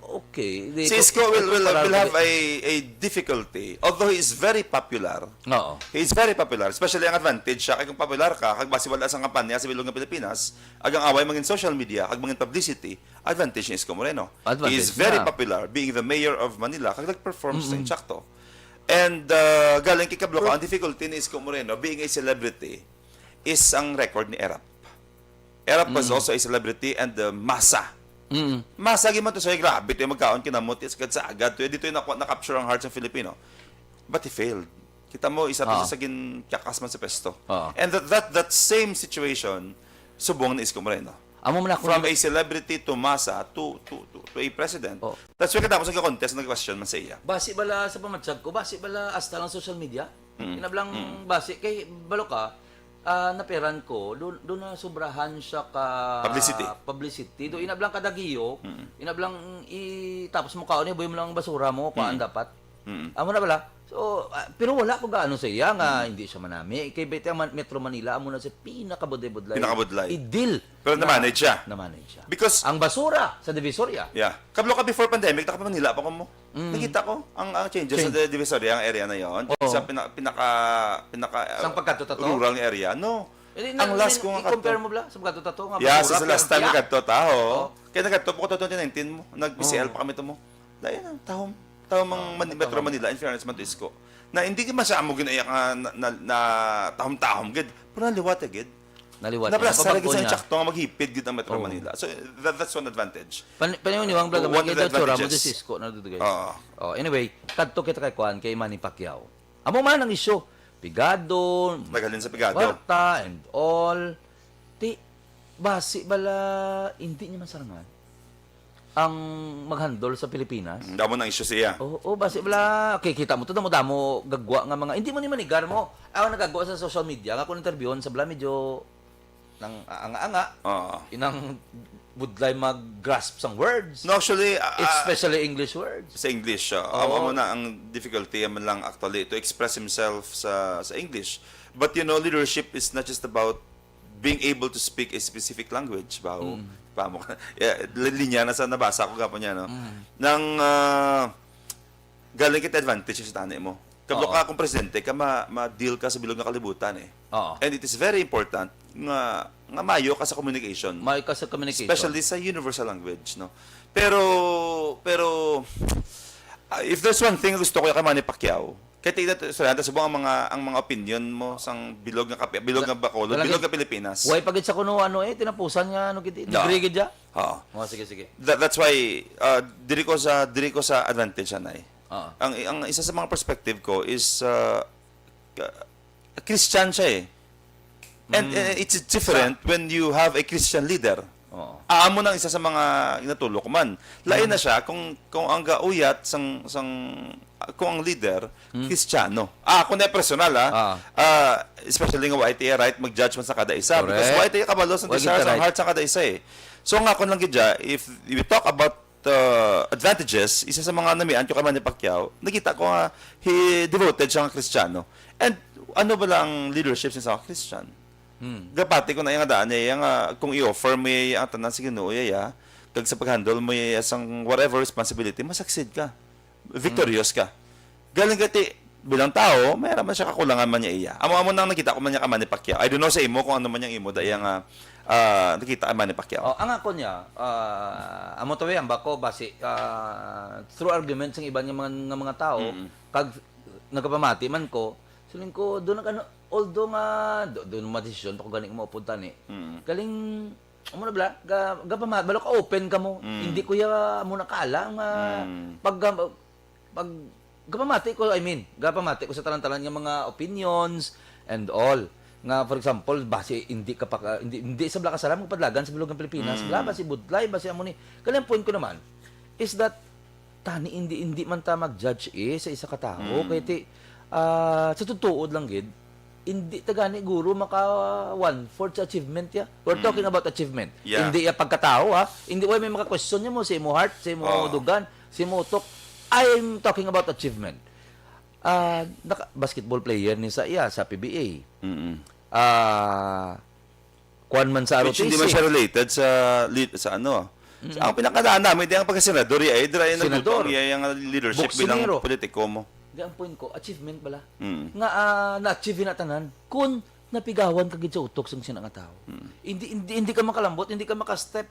Okay, di Si ko- Isko will, ko will, parang will have di- a, a difficulty. Although he is very popular. Oo. He is very popular. Especially ang advantage siya. Kay kung popular ka, kag basi wala sang kampanya sa bilog nga Pilipinas, ag ang away mangin social media, ag mangin publicity, advantage ni Isko Moreno. He is Advantage very niya. popular being the mayor of Manila, kag nag-perform sa insakto. And uh, galing kay kablo ka, ang difficulty ni Isko Moreno being a celebrity is ang record ni Erap. Erap was also a celebrity and uh, masa. Mm. Masa gyud man to siya, grabe to yung magkaon, kinamot, it's agad sa agad to. Dito yung nakuha, na-capture ang heart sa Filipino. But he failed. Kita mo, isa to Ah. sa gin-, kyakas man sa pwesto. Ah. And that, that, that same situation, subong ni Isko Moreno. Amo man ako From a celebrity to masa to, to, to, to a president. Oh. That's why katapos nag-contest, nag-question man sa iya. Basi bala sa pamatsag ko, basi bala hasta lang social media. Inablang basi kay balo ka, ah, naperan ko, doon doon na sobrahan siya ka Publicity. publicity. Do inablang ka dagiyo, inablang i tapos mo kaon, iboy mo lang ang basura mo, kuan dapat. Mm. Amo na bala. So, ah, pero wala ko gaano sa iya nga hindi siya manami. Kay Betty ang Man- Metro Manila amo na siya pinakabudlay-budlay. Pinakabudlay. Idil. Pero na-manage siya. Na-manage siya. Because Ang basura sa Divisoria. Yeah. Kablo ka before pandemic, naka Manila pa ko mo. Nakita ko ang, ang changes Change. sa Divisoria, ang area na yon. Oo. Sa pina, pinaka pinaka uh, Sang pagkadto-tato? rural nga area. No. Eh, Ang last ko nga i-compare kadto. mo bla sa pagkadto-tato nga Yeah, sa basura, last time pinakya. Nagkadto taho. Oo. Kaya nagkadto po ko twenty nineteen mo. Nag-P C L pa kami to mo. Dahil ang tahom. Tahom ang Mani- Metro Manila, in fairness man to Isko. Na hindi man siya amo ginaiyak nga na, na, na tahom-tahom gid. Pero naliwat ya gid. Naliwat Nablas niya. sa lagi Pabag-o sa niya. Tsakto nga maghipid gid ang Metro Oo. Manila. So that, that's one advantage. Pan paniwang-niwang vlog One man of the kita tsura mo advantages. si Isko na dudugay. Oo. Oh, anyway, kadto kita kay kuan kay Manny Pacquiao. Amo man ang isyu. Pigado, Naghalin sa pigado. Kwarta and all. Ti basi bala hindi niya masarangan ang maghandle sa Pilipinas. Damo nang isyu siya. Oo, oh, basi bala kay kita mo to damo-damo gagwa nga mga hindi mo ni manigar mo. Ako nagagwa sa social media nga kung interviewon sa bala medyo nang anga-anga. Oo. Inang budlay mag-grasp sang words. No, actually, ah, ah, Especially English words. sa English, uh, Oo. amo na ang difficulty man lang actually to express himself sa sa English. But you know, leadership is not just about being able to speak a specific language. Baho, Mm. pamo, yeah, li- linya na sa nabasa ko gapon niya, no? Mm. Nang ah, galing kita advantage sa tani mo. Kablo Oo. ka kung presidente ka, ma, ma-deal ka sa bilog nga kalibutan eh. Oo. And it is very important nga nga mayo ka sa communication. May ka sa communication. Especially sa universal language, no? Pero, pero, ah, if there's one thing gusto ko kay Manny Pacquiao, kay tignan to, istoryahan ta subong ang mga, ang mga opinion mo sang bilog nga kape, bilog nga Bacolod, Talaga- bilog nga Pilipinas. Why pa gid sa kuno ano eh tinapusan nga ano gid No. degree gid ya? Oo. Oh, sige sige. That, that's why, uh, diri ko sa, diri ko sa advantage anay. Oo. Ang, ang isa sa mga perspective ko is uh, ka- Christian siya eh. And Mm. uh, it's different when you have a Christian leader. Oo. Ah, amo nang isa sa mga ginatulok man. Lain Mm. na siya kung kung ang gauyat sang sang kung ang leader Mm. Kristiyano. Ah, ako na personal ah. Ah. Ah, especially nga wa ta right mag-judge man sa kada isa because Correct. wa ta kabalo sa Wa desire kita sa right. heart sa kada isa eh. So nga ako lang gid siya, if we talk about uh, advantages, isa sa mga namian ko kay Manny Pacquiao, nakita ko nga he devoted siya nga Kristiyano. And ano ba lang leadership sa isang Christian? Hmm. Gapati ko na yung daan niya, nga kung i-offer mo iya ang tanan sa Ginoo iya, kag sa pag-handle mo iya sang whatever responsibility, ma-succeed ka. Victorious ka. Galing ka ti, bilang tao, may raman siya kakulangan man niya iya. Amo-amo nang nakita ko man niya ka Manny Pacquiao. I don't know sa imo kung ano man yang imo da iya nga ah, nakita ka Manny Pacquiao. Oh, ang ako niya, ah, amo to ang bako basi ah, through argument sang iban nga mga, nga mga tao, Mm. kag nagapamati man ko, siling ko do nag ano, although nga do, do madesisyon pa ko gani ko maupod tani. Mm. Galing amo na bala, ga, gapama, balo ka open ka mo. Mm. Hindi ko ya mo nakala nga Mm. pag pag gapamati ko, I mean, gapamati ko sa tanan-tanan nga mga opinions and all. Nga for example, basi hindi ka pa hindi, hindi sa bala ka sala magpadlagan sa bilog ng Pilipinas, Mm. bala basi budlay, basi amo ni. Kaya ang point ko naman is that tani hindi hindi man ta mag-judge eh sa isa ka tawo Mm. kay ti ah, sa tutuod lang gid hindi ta gani guro maka one fourth sa achievement ya. We're Mm. talking about achievement. Yeah. Hindi ya pagkatawo ha. Hindi way may maka-question niya mo sa imo heart, sa imo Oh. dugan, sa imo utok. I'm talking about achievement. Ah, naka, basketball player ni sa iya sa P B A. Mm-mm. Ah, kuan man sa Which R O T C. Hindi man siya related sa li- sa ano, Ang pinakadaan namin, di ang pagkasenador, iya, eh, dira yung Senador. nagdutong, iya, yung leadership bilang Buksinero. politiko mo. Di ang point ko, achievement bala. Mm. Nga ah, na-achieve na tanan. Kung napigawan ka gid sa utok sang sina nga tao. Hindi, hindi, hindi ka makalambot, hindi ka makastep.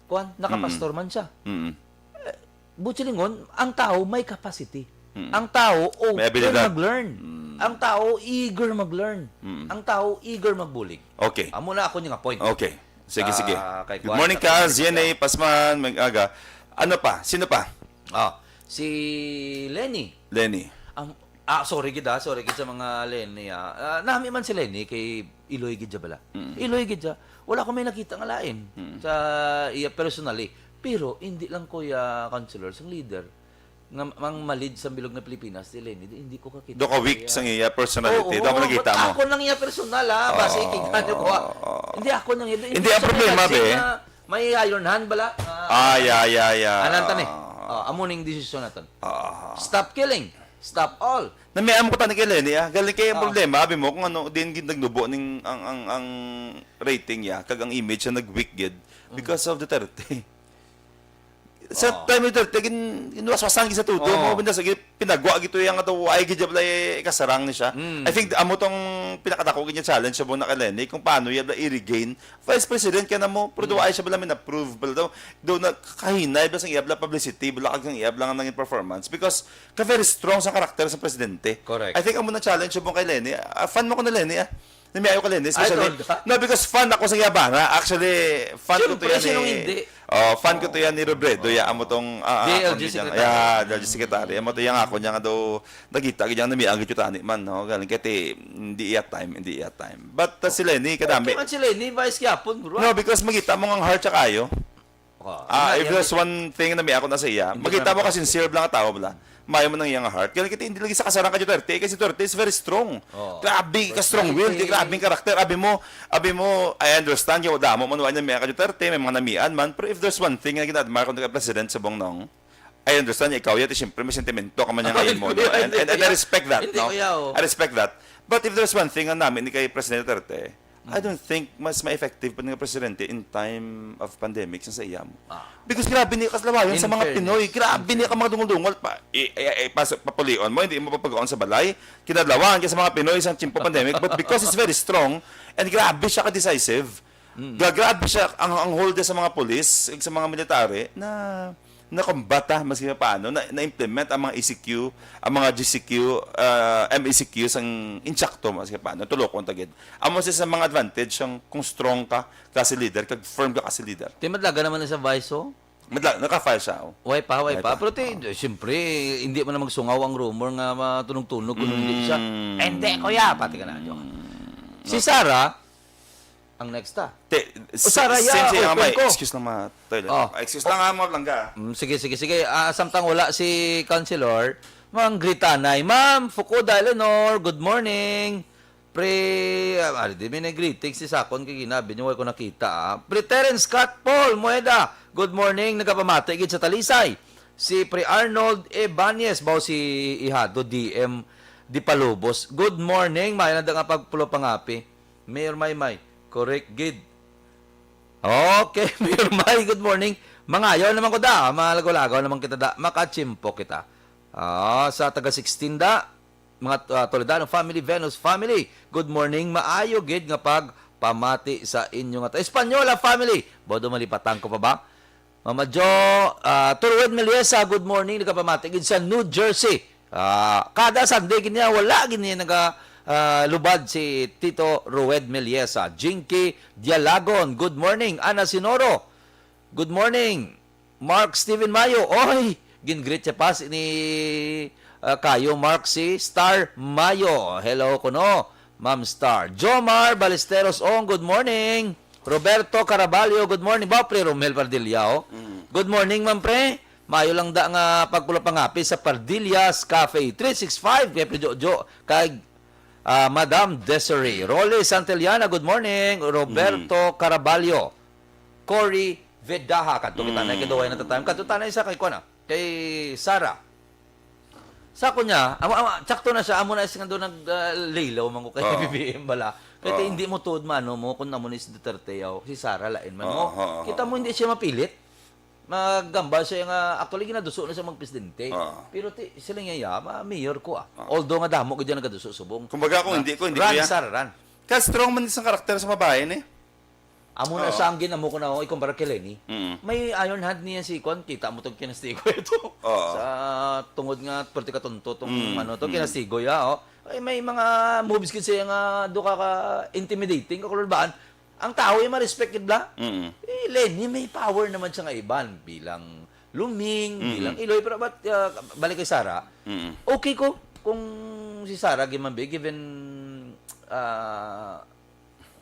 Kuan, nakapastor man siya. Mm. Buot silingon, ang tao may capacity. Ang tao open May abilidad. mag-learn. Ang tao eager mag-learn. Ang tao eager magbulig. Okay. Amo na ako nga point. Okay. Sige, Ah, sige. kay Good Kuan, morning, sa Kaz. Kaz, Yan eh, Pasman, mag-aga. Ano pa? Sino pa? Ah, si Lenny. Lenny. Ang ah, sorry gid ah, sorry gid sa mga Lenny ah. Ah, nami man si Lenny kay Iloy gid siya bala. Iloy gid siya. Wala ko may nakita nga lain sa iya personally. Pero hindi lang ko ya counselor sang leader nga mang malid sa bilog nga Pilipinas si Lenny, di, hindi ko kakita. Do ka weak sa iya personality. Oo, Dapat nakita but mo. Ako nang iya personal ah, basi ikingan ko. Hindi ako nang iya. Hindi, ang problema, be. May Iron Hand bala. Ah, yeah, yeah, yeah. Anan tani. Oh, amo ning desisyon naton. Ah. Stop killing. Stop all. Namian ko tani kay Lenny ah. Galing kay ang Ah. problema, abi mo kung ano din gid nagnubo ning ang ang ang rating ya kag ang image siya nag-weak gid because of Duterte. Sa Ah. time ni Duterte gin ginwaswasan gid sa tudo Oo. mo binda sa gid pinagwa gid to yang ato why gid jab lay kasarang ni siya. Mm. I think amo tong pinakadako gid nga challenge sa buong na kay Lenny kung paano ya bala i-regain vice president kay na mo pero do ay siya bala min-approve bala daw do na kahinay bala sang iya bala publicity bala kag sang iya bala nga nangin performance because ka very strong sa karakter sa presidente. Correct. I think amo na challenge sa buong kay Lenny. Ah, fan mo ko na Lenny ah. Namiayo ka Lenny, especially. Ay, tol. No, because fan ako sa Yabana. Actually, fan ko to Siyempre, yan sinong ni hindi? Oh, fan ko to yan ni Robredo. Ya, amo tong ah, D L G ang ginyang- secretary. Yeah, D L G secretary. Amo to yang ako niya nga daw nagita gid yang namiang gid tani man, no. Galing kay ti, hindi iya time, hindi iya time. But uh, si Lenny kadami. Okay man si Lenny, vice gyapon, bro. No, because magita mo nga heart siya kayo. Oh, Ah, nga, if yan, there's one thing na may ako na sa iya, Hindi magita ko mo na- ka sincere lang nga tao bala. Mayo man ang iyang heart. Kaya kita hindi lagi sa kasarang ka Duterte, kasi Duterte is very strong. Oh. Grabe ka strong will, di grabe ang karakter. Abi mo, abi mo, I understand yung damo man wala may ka Duterte, may mga namian man. Pero if there's one thing na gina-admire ko ng president sa Bongnong, I understand ikaw yati, siyempre may sentimento ka man niya Ay, ngayon mo. kuya, No? And, hindi, and, and I kuya. respect that. Hindi, No? kuya, oh. I respect that. But if there's one thing na namin ni kay Presidente Duterte, I don't think mas ma-effective pa nga presidente in time of pandemic sa iya mo. Ah. Because grabe niya kaslawayan In sa mga fairness. Pinoy. Grabe niya ka mga dungol-dungol. Pa, i, i, i, pas, papulion mo, hindi mo papaguon sa balay. Kinadlawan ka sa mga Pinoy sa tiyempo pandemic. But because it's very strong and grabe siya ka-decisive, ga- grabe siya ang, ang hold sa mga polis, sa mga military na nakumbata mas paano, na, na-implement ang mga E C Q, ang mga G C Q, ah, M E C Q sang insakto mas paano, tulokon tagid. Amo sa, sa mga advantage ang kung strong ka kasi leader, kag firm ka kasi leader. Ti madlaga naman na sa vice, oh. Madla, naka-file siya. Oh. Way pa, way Way pa. pa. Pero ti, siyempre, hindi man na magsungaw ang rumor nga matunog-tunog kung hindi siya. Hindi, kuya, pati ka na. Joke. Si Sarah, ang next ta. Te, O, Sarah, same yeah, siya nga open may, ko. Excuse lang mga toilet. Oh. Excuse lang nga mga langga. Mm, sige, sige, sige. Ah, samtang wala si Councilor, mga gritanay. Ma'am Fukuda Eleanor, good morning. Pre, ah, ari, di may nag-greeting si Sakon kay ginabi niyo, wala ko nakita, ah. Pre Terence Scott Paul Moeda, good morning. Nagapamati gid sa Talisay. Si Pre Arnold Ibanez, baw si Ihado, D M Dipalubos. Good morning. Maayo lang da nga pagpulopangapi. Mayor Maymay, correct gid. Okay, Mayor May, good morning. Mangayaw naman ko da, malagaw-lagaw naman kita da, makachimpo kita. Ah, sa taga sixteen da, mga ah, Toledano family, Venus family, good morning. Maayo gid nga pagpamati sa inyo nga ta-, Espanyola family. Bodo malipatan ko pa ba? Mama Jo, ah, Turued Meliesa, good morning. Nagapamati gid sa New Jersey. Ah, kada Sunday gid niya, wala gid niya naga ah, lubad si Tito Rued Meliesa. Jinky Dialagon, good morning. Ana Sinoro, good morning. Mark Steven Mayo, oy, gin-greet siya pa si ni ah, kayo, Mark, si Star Mayo. Hello kuno, Ma'am Star. Jomar Balesteros Ong, good morning. Roberto Caraballo, good morning. Ba, Pre Romel Pardilla, oh. Good morning, Ma'am Pre. Maayo lang da nga pagpulapangapi sa Pardillas Cafe three six five kay Pre Jojo, kay ah, Madam Desiree. Rolly Santillana, good morning. Roberto Caraballo. Cory Vedaha, kadto kita na, kaduway na ta time. Kadto ta na isa kay kuan, ah, kay Sarah. Sa ako niya, amo, amo, sakto na siya, amo na siya nga doon nag, ah, laylaw man ko kay Oo. B B M bala. Kay Oo. Hindi mo tuod maano mo kung amo ni si Duterte, yaw, si Sara lain man mo. Oo, oo, Kita mo oo. Hindi siya mapilit. Magamba siya nga, actually, ginaduso na siya magpresidente. Oo. Pero ti, sila niya, ya, ma-, mayor ko ah. Oo. Although nga damo ko dyan nagaduso subong. Kumbaga, kung Nga, hindi ko, hindi ko run, yan. Sara, run. Kaya strong man isang karakter sa mabayan eh. Amo na Oo. Siya ang ginamo ko na, oh, ikumpara kay Leni. Mm. May iron hand niya si Kwan, kita mo tong kinastigo ito. Oo. Sa tungod nga, pwerte ka tonto, tong Mm, ano, to, mm. Kinastigo ya, oh. Ay, may mga moves kasi nga do ka, ka intimidating, kakululbaan. Ang tao yung ma-respect gid bla. Mm. Eh, Leni, may power naman siya nga iban bilang Luming, Mm. Bilang Iloy, pero but, uh, balik kay Sara, Mm. Okay ko kung si Sara Gimambe, given, uh,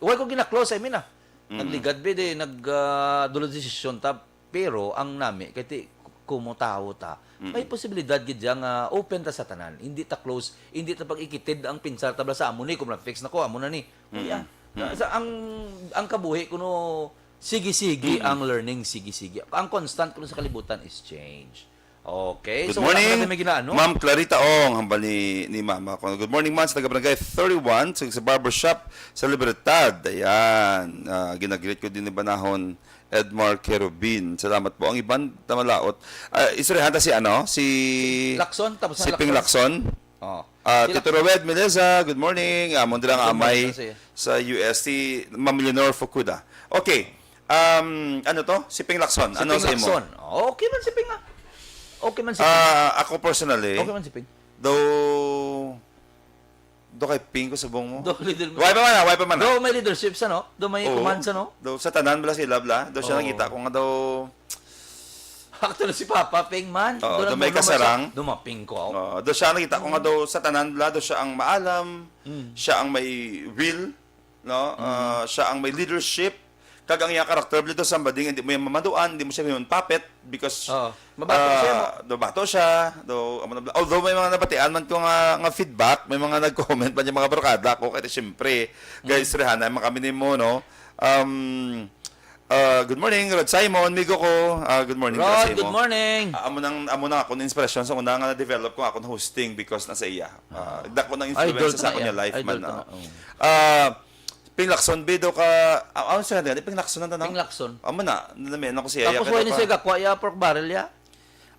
Wala ko gina-close, I mean, ah. Mm. Nagligad bid eh, nag, ah, dulo desisyon ta, pero ang nami, kay ti, kumo tawo ta, Mm. may posibilidad gid siya nga open ta sa tanan. Hindi ta close, hindi ta pag-ikitid ang pinsar ta bala sa amo ni, kung na-fix na ko, amo na ni. Mm. Kuya, Mm. sa, ang, ang kabuhi, kuno, sige-sige Mm. ang learning, sige-sige. Ang constant kuno sa kalibutan is change. Okay. Good So, wala morning, ka na may ginaano? Ma'am Clarita Ong, hambal ni, ni Mama ko. Good morning, man, sa taga Barangay thirty-one, sa, sa barbershop, sa Libertad. Ayan. Ah, ginagreet ko din ni Banahon, Edmar Kerubin. Salamat po. Ang iban, tamalaot. Ah, istoryahan ta si ano? Si Lacson, tapos si na Ping Lacson. Lacson. Oh. Ah, Si Tito Lacson. Roed Meleza, good morning. Amon dira nga Good morning amay sa iyo. Sa U S T, Ma'am Leonor Fukuda. Okay. Um, ano to? Si Ping Lacson. Si Ano Ping sa imo? Lacson. Okay man si Ping, ah. Okay man si Ping. Ah, ako personally, Okay man si Ping. Daw, daw kay Ping ko sa bong mo. Daw leader mo. Why pa man, ah? Why pa man, ah? Daw may leadership sa, no? Daw may Oo. Command sa, no? Daw sa tanan bala sila bala. Daw siya Oo. Nakita ko nga daw Actually, si Papa Ping man. Oo, Daw daw may nagbuno man siya. Kasarang. Daw maping ko ako. Oo, daw siya nakita ko nga daw sa tanan bala, daw siya ang maalam, Mm. siya ang may will, no? Mm. Ah, siya ang may leadership. Kag ang iya karakter bala daw somebody nga hindi mo yung mamaduan, hindi mo siya yung puppet because Oo. Mabato siya, ah, no? Daw bato siya, daw, amo na bala. Although may mga nabatian man ko nga, nga feedback, may mga nag-comment man yung mga barkada ko, kaya siyempre, guys, Mm. Rehana, man kami ni mo, no? Um, Ah, good morning, Rod Simon, migo ko. Ah, good morning, Rod Rod, Simon. Good morning. Ah, amo nang, amo nang akong inspirasyon sa una nga na-develop ko akong hosting because na sa iya. Ah, dako nang Idol influence to sa na akong iya. Life Idol man, to na. Ah. Oh. Ah, Ping Lacson, be, daw ka, ah, ano siya, di Ping Lacson ang tanong? Ping Lacson. Amo na, nami, ano ko siya, Tapos ya, wala ni daw siya ka. Gakwa, ya, pork barrel, ya?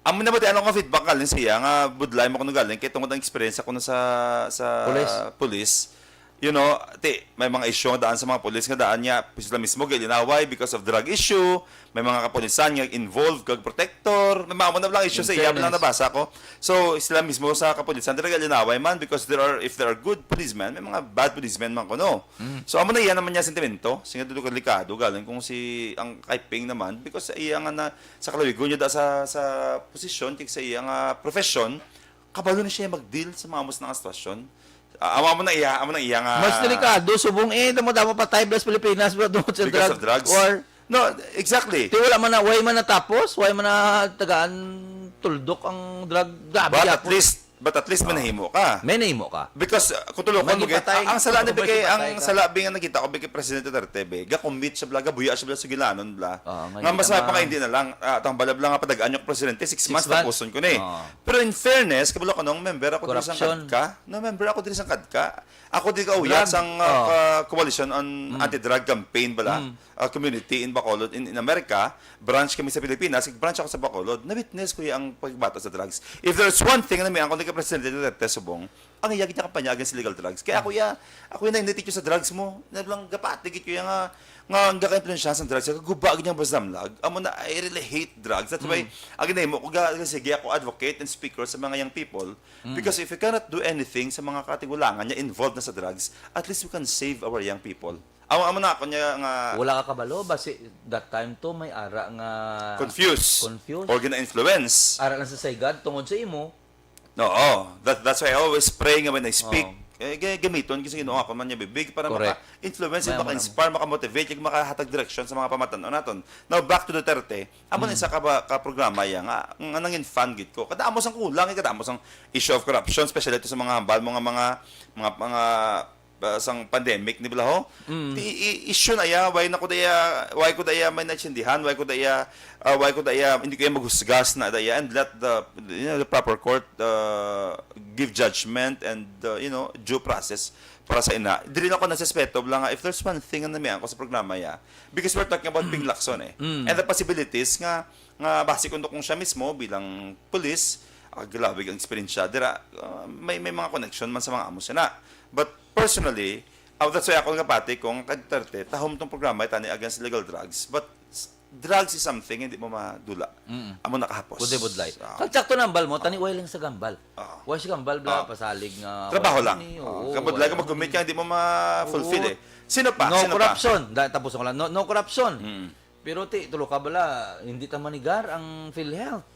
Amo na ba, di, ano nga feedback galing siya, nga budlay mo kuno galing, kay tungod ang experience ko na sa, sa Police. Police. You know, ti, may mga issue nga daan sa mga pulis nga daan niya, sila mismo gilinaway because of drug issue, may mga kapulisan nga involved kag protector, may mga amo na lang issue In sa iya, lang fairness. Nabasa ko. So, sila mismo sa kapulisan, talaga linaway man because there are, if there are good policemen, may mga bad policemen man kuno. Mm. So, amo na iya naman niya sentimento, singa dulo ka delikado, galing kung si, ang kay Ping naman, because sa iya nga na, sa kalawigon niya da sa, sa posisyon, kag sa iya nga profession, kabalo na siya mag-deal sa mga amos na nga sitwasyon. Ah, amo, amo na iya, amo na iya nga Mas delikado, subong eh, damo-damo patay blas Pilipinas, bro, tungod sa Because drug of drugs. War. No, exactly. Ti wala man na, why man natapos? Why man na tagaan tuldok ang drug? Grabe But at yapon. Least, but at least may Oh. Nahimo ka. May nahimo ka. Because, uh, kung tulokon May mo, gipatay. Ang sala na Kung may bigay, ang gipatay ka. Sala bi nga nakita ko, bigay Presidente Duterte, be, ga-commit siya bla, gabuya siya bla, sa gilaanon bla. Oo, nga Nga hindi mas na ma- mapakaindi na lang, ah, tambala bla nga padagaan niyo ko, Presidente, six Six months, months. Tapuson ko ni. Oo. Pero in fairness, kabalo ko nung member ako diri sa Corruption. Kadka. No, member ako diri sa Kadka. Ako di ka uyat Drug. Sang, ah, Oh. ka-, coalition on Mm. anti-drug campaign bala. Mm. Ah, community in Bacolod, in, in America, branch kami sa Pilipinas, branch ako sa Bacolod. Na-witness ko yung pagbato sa drugs. If there's one thing na may angkon ni Presidente Duterte subong, ang iya gid niya kampanya against illegal drugs. Kaya ako ya, ako yung nainiticho sa drugs mo. Na lang gapati gid ko ya nga, nga ang gaka-influensya sa drugs, kaguba gid niya basta damlag. Amo na, I really hate drugs. That's why, Mm. Again, mo, kung ga-, sige ako advocate and speaker sa mga young people, Mm. Because if you cannot do anything sa mga katigulangan niya involved na sa drugs, at least we can save our young people. Amo, amo na ako niya nga Wala ka kabalo, basi that time to may ara nga Confused. Confused. Or gina-influence. Ara lang sa saygad, tungod sa imo. No, oh, that, that's why I always pray nga when I speak, Oh. eh, ga-, gamiton ko sa Ginoo ako man niya bibig para Correct. Maka-influence, May amo na. Maka-inspire, maka-motivate, yung makahatag direksyon sa mga pamatan-on naton. Now, back to Duterte, amo na Mm. isa ka, ba, ka programa iya nga, nga nangin fan gid ko. Kada amo sang kulang, eh, kada amo sang issue of corruption, especially to sa mga hambal mo nga mga, mga, mga uh, sang pandemic ni bala ho. Mm. Di, i-, issue na iya, why na ko daya, why ko daya may naintindihan, why ko daya, uh, why ko daya, hindi ko iya maghusgas na daya, and let the, you know, the proper court, uh, give judgment and, uh, you know, due process para sa ina. Dili lang ko nasespeto lang nga, if there's one thing na namian ko sa programa ya, because we're talking about Ping Lacson eh. Mm. And the possibilities nga, nga base kuno kung siya mismo bilang police, ah, grabe ang eksperyensya dira, ah, may, may mga connection man sa mga amo sina. But personally, ah, that's why ako nagapati kung kay Duterte, tahom tong programa, tani against illegal drugs. But s-, drugs is something hindi mo madula. Mm. Amo nakahapos. Kundi budlay. Ah. Kag sakto na ang bal mo, tani, way lang sa gambal. Ah. Way sa gambal, bla, Ah. pasalig nga Trabaho way lang. ni, Ah, oo, kabudlay way ka lang mag-commit ni. ka, hindi mo ma-fulfill Oo. eh. Sino pa? No Sino pa? corruption. Da-, tapos ko lang, no, no corruption. Mm. Pero ti, tulo ka bala, hindi ta manigar ang PhilHealth.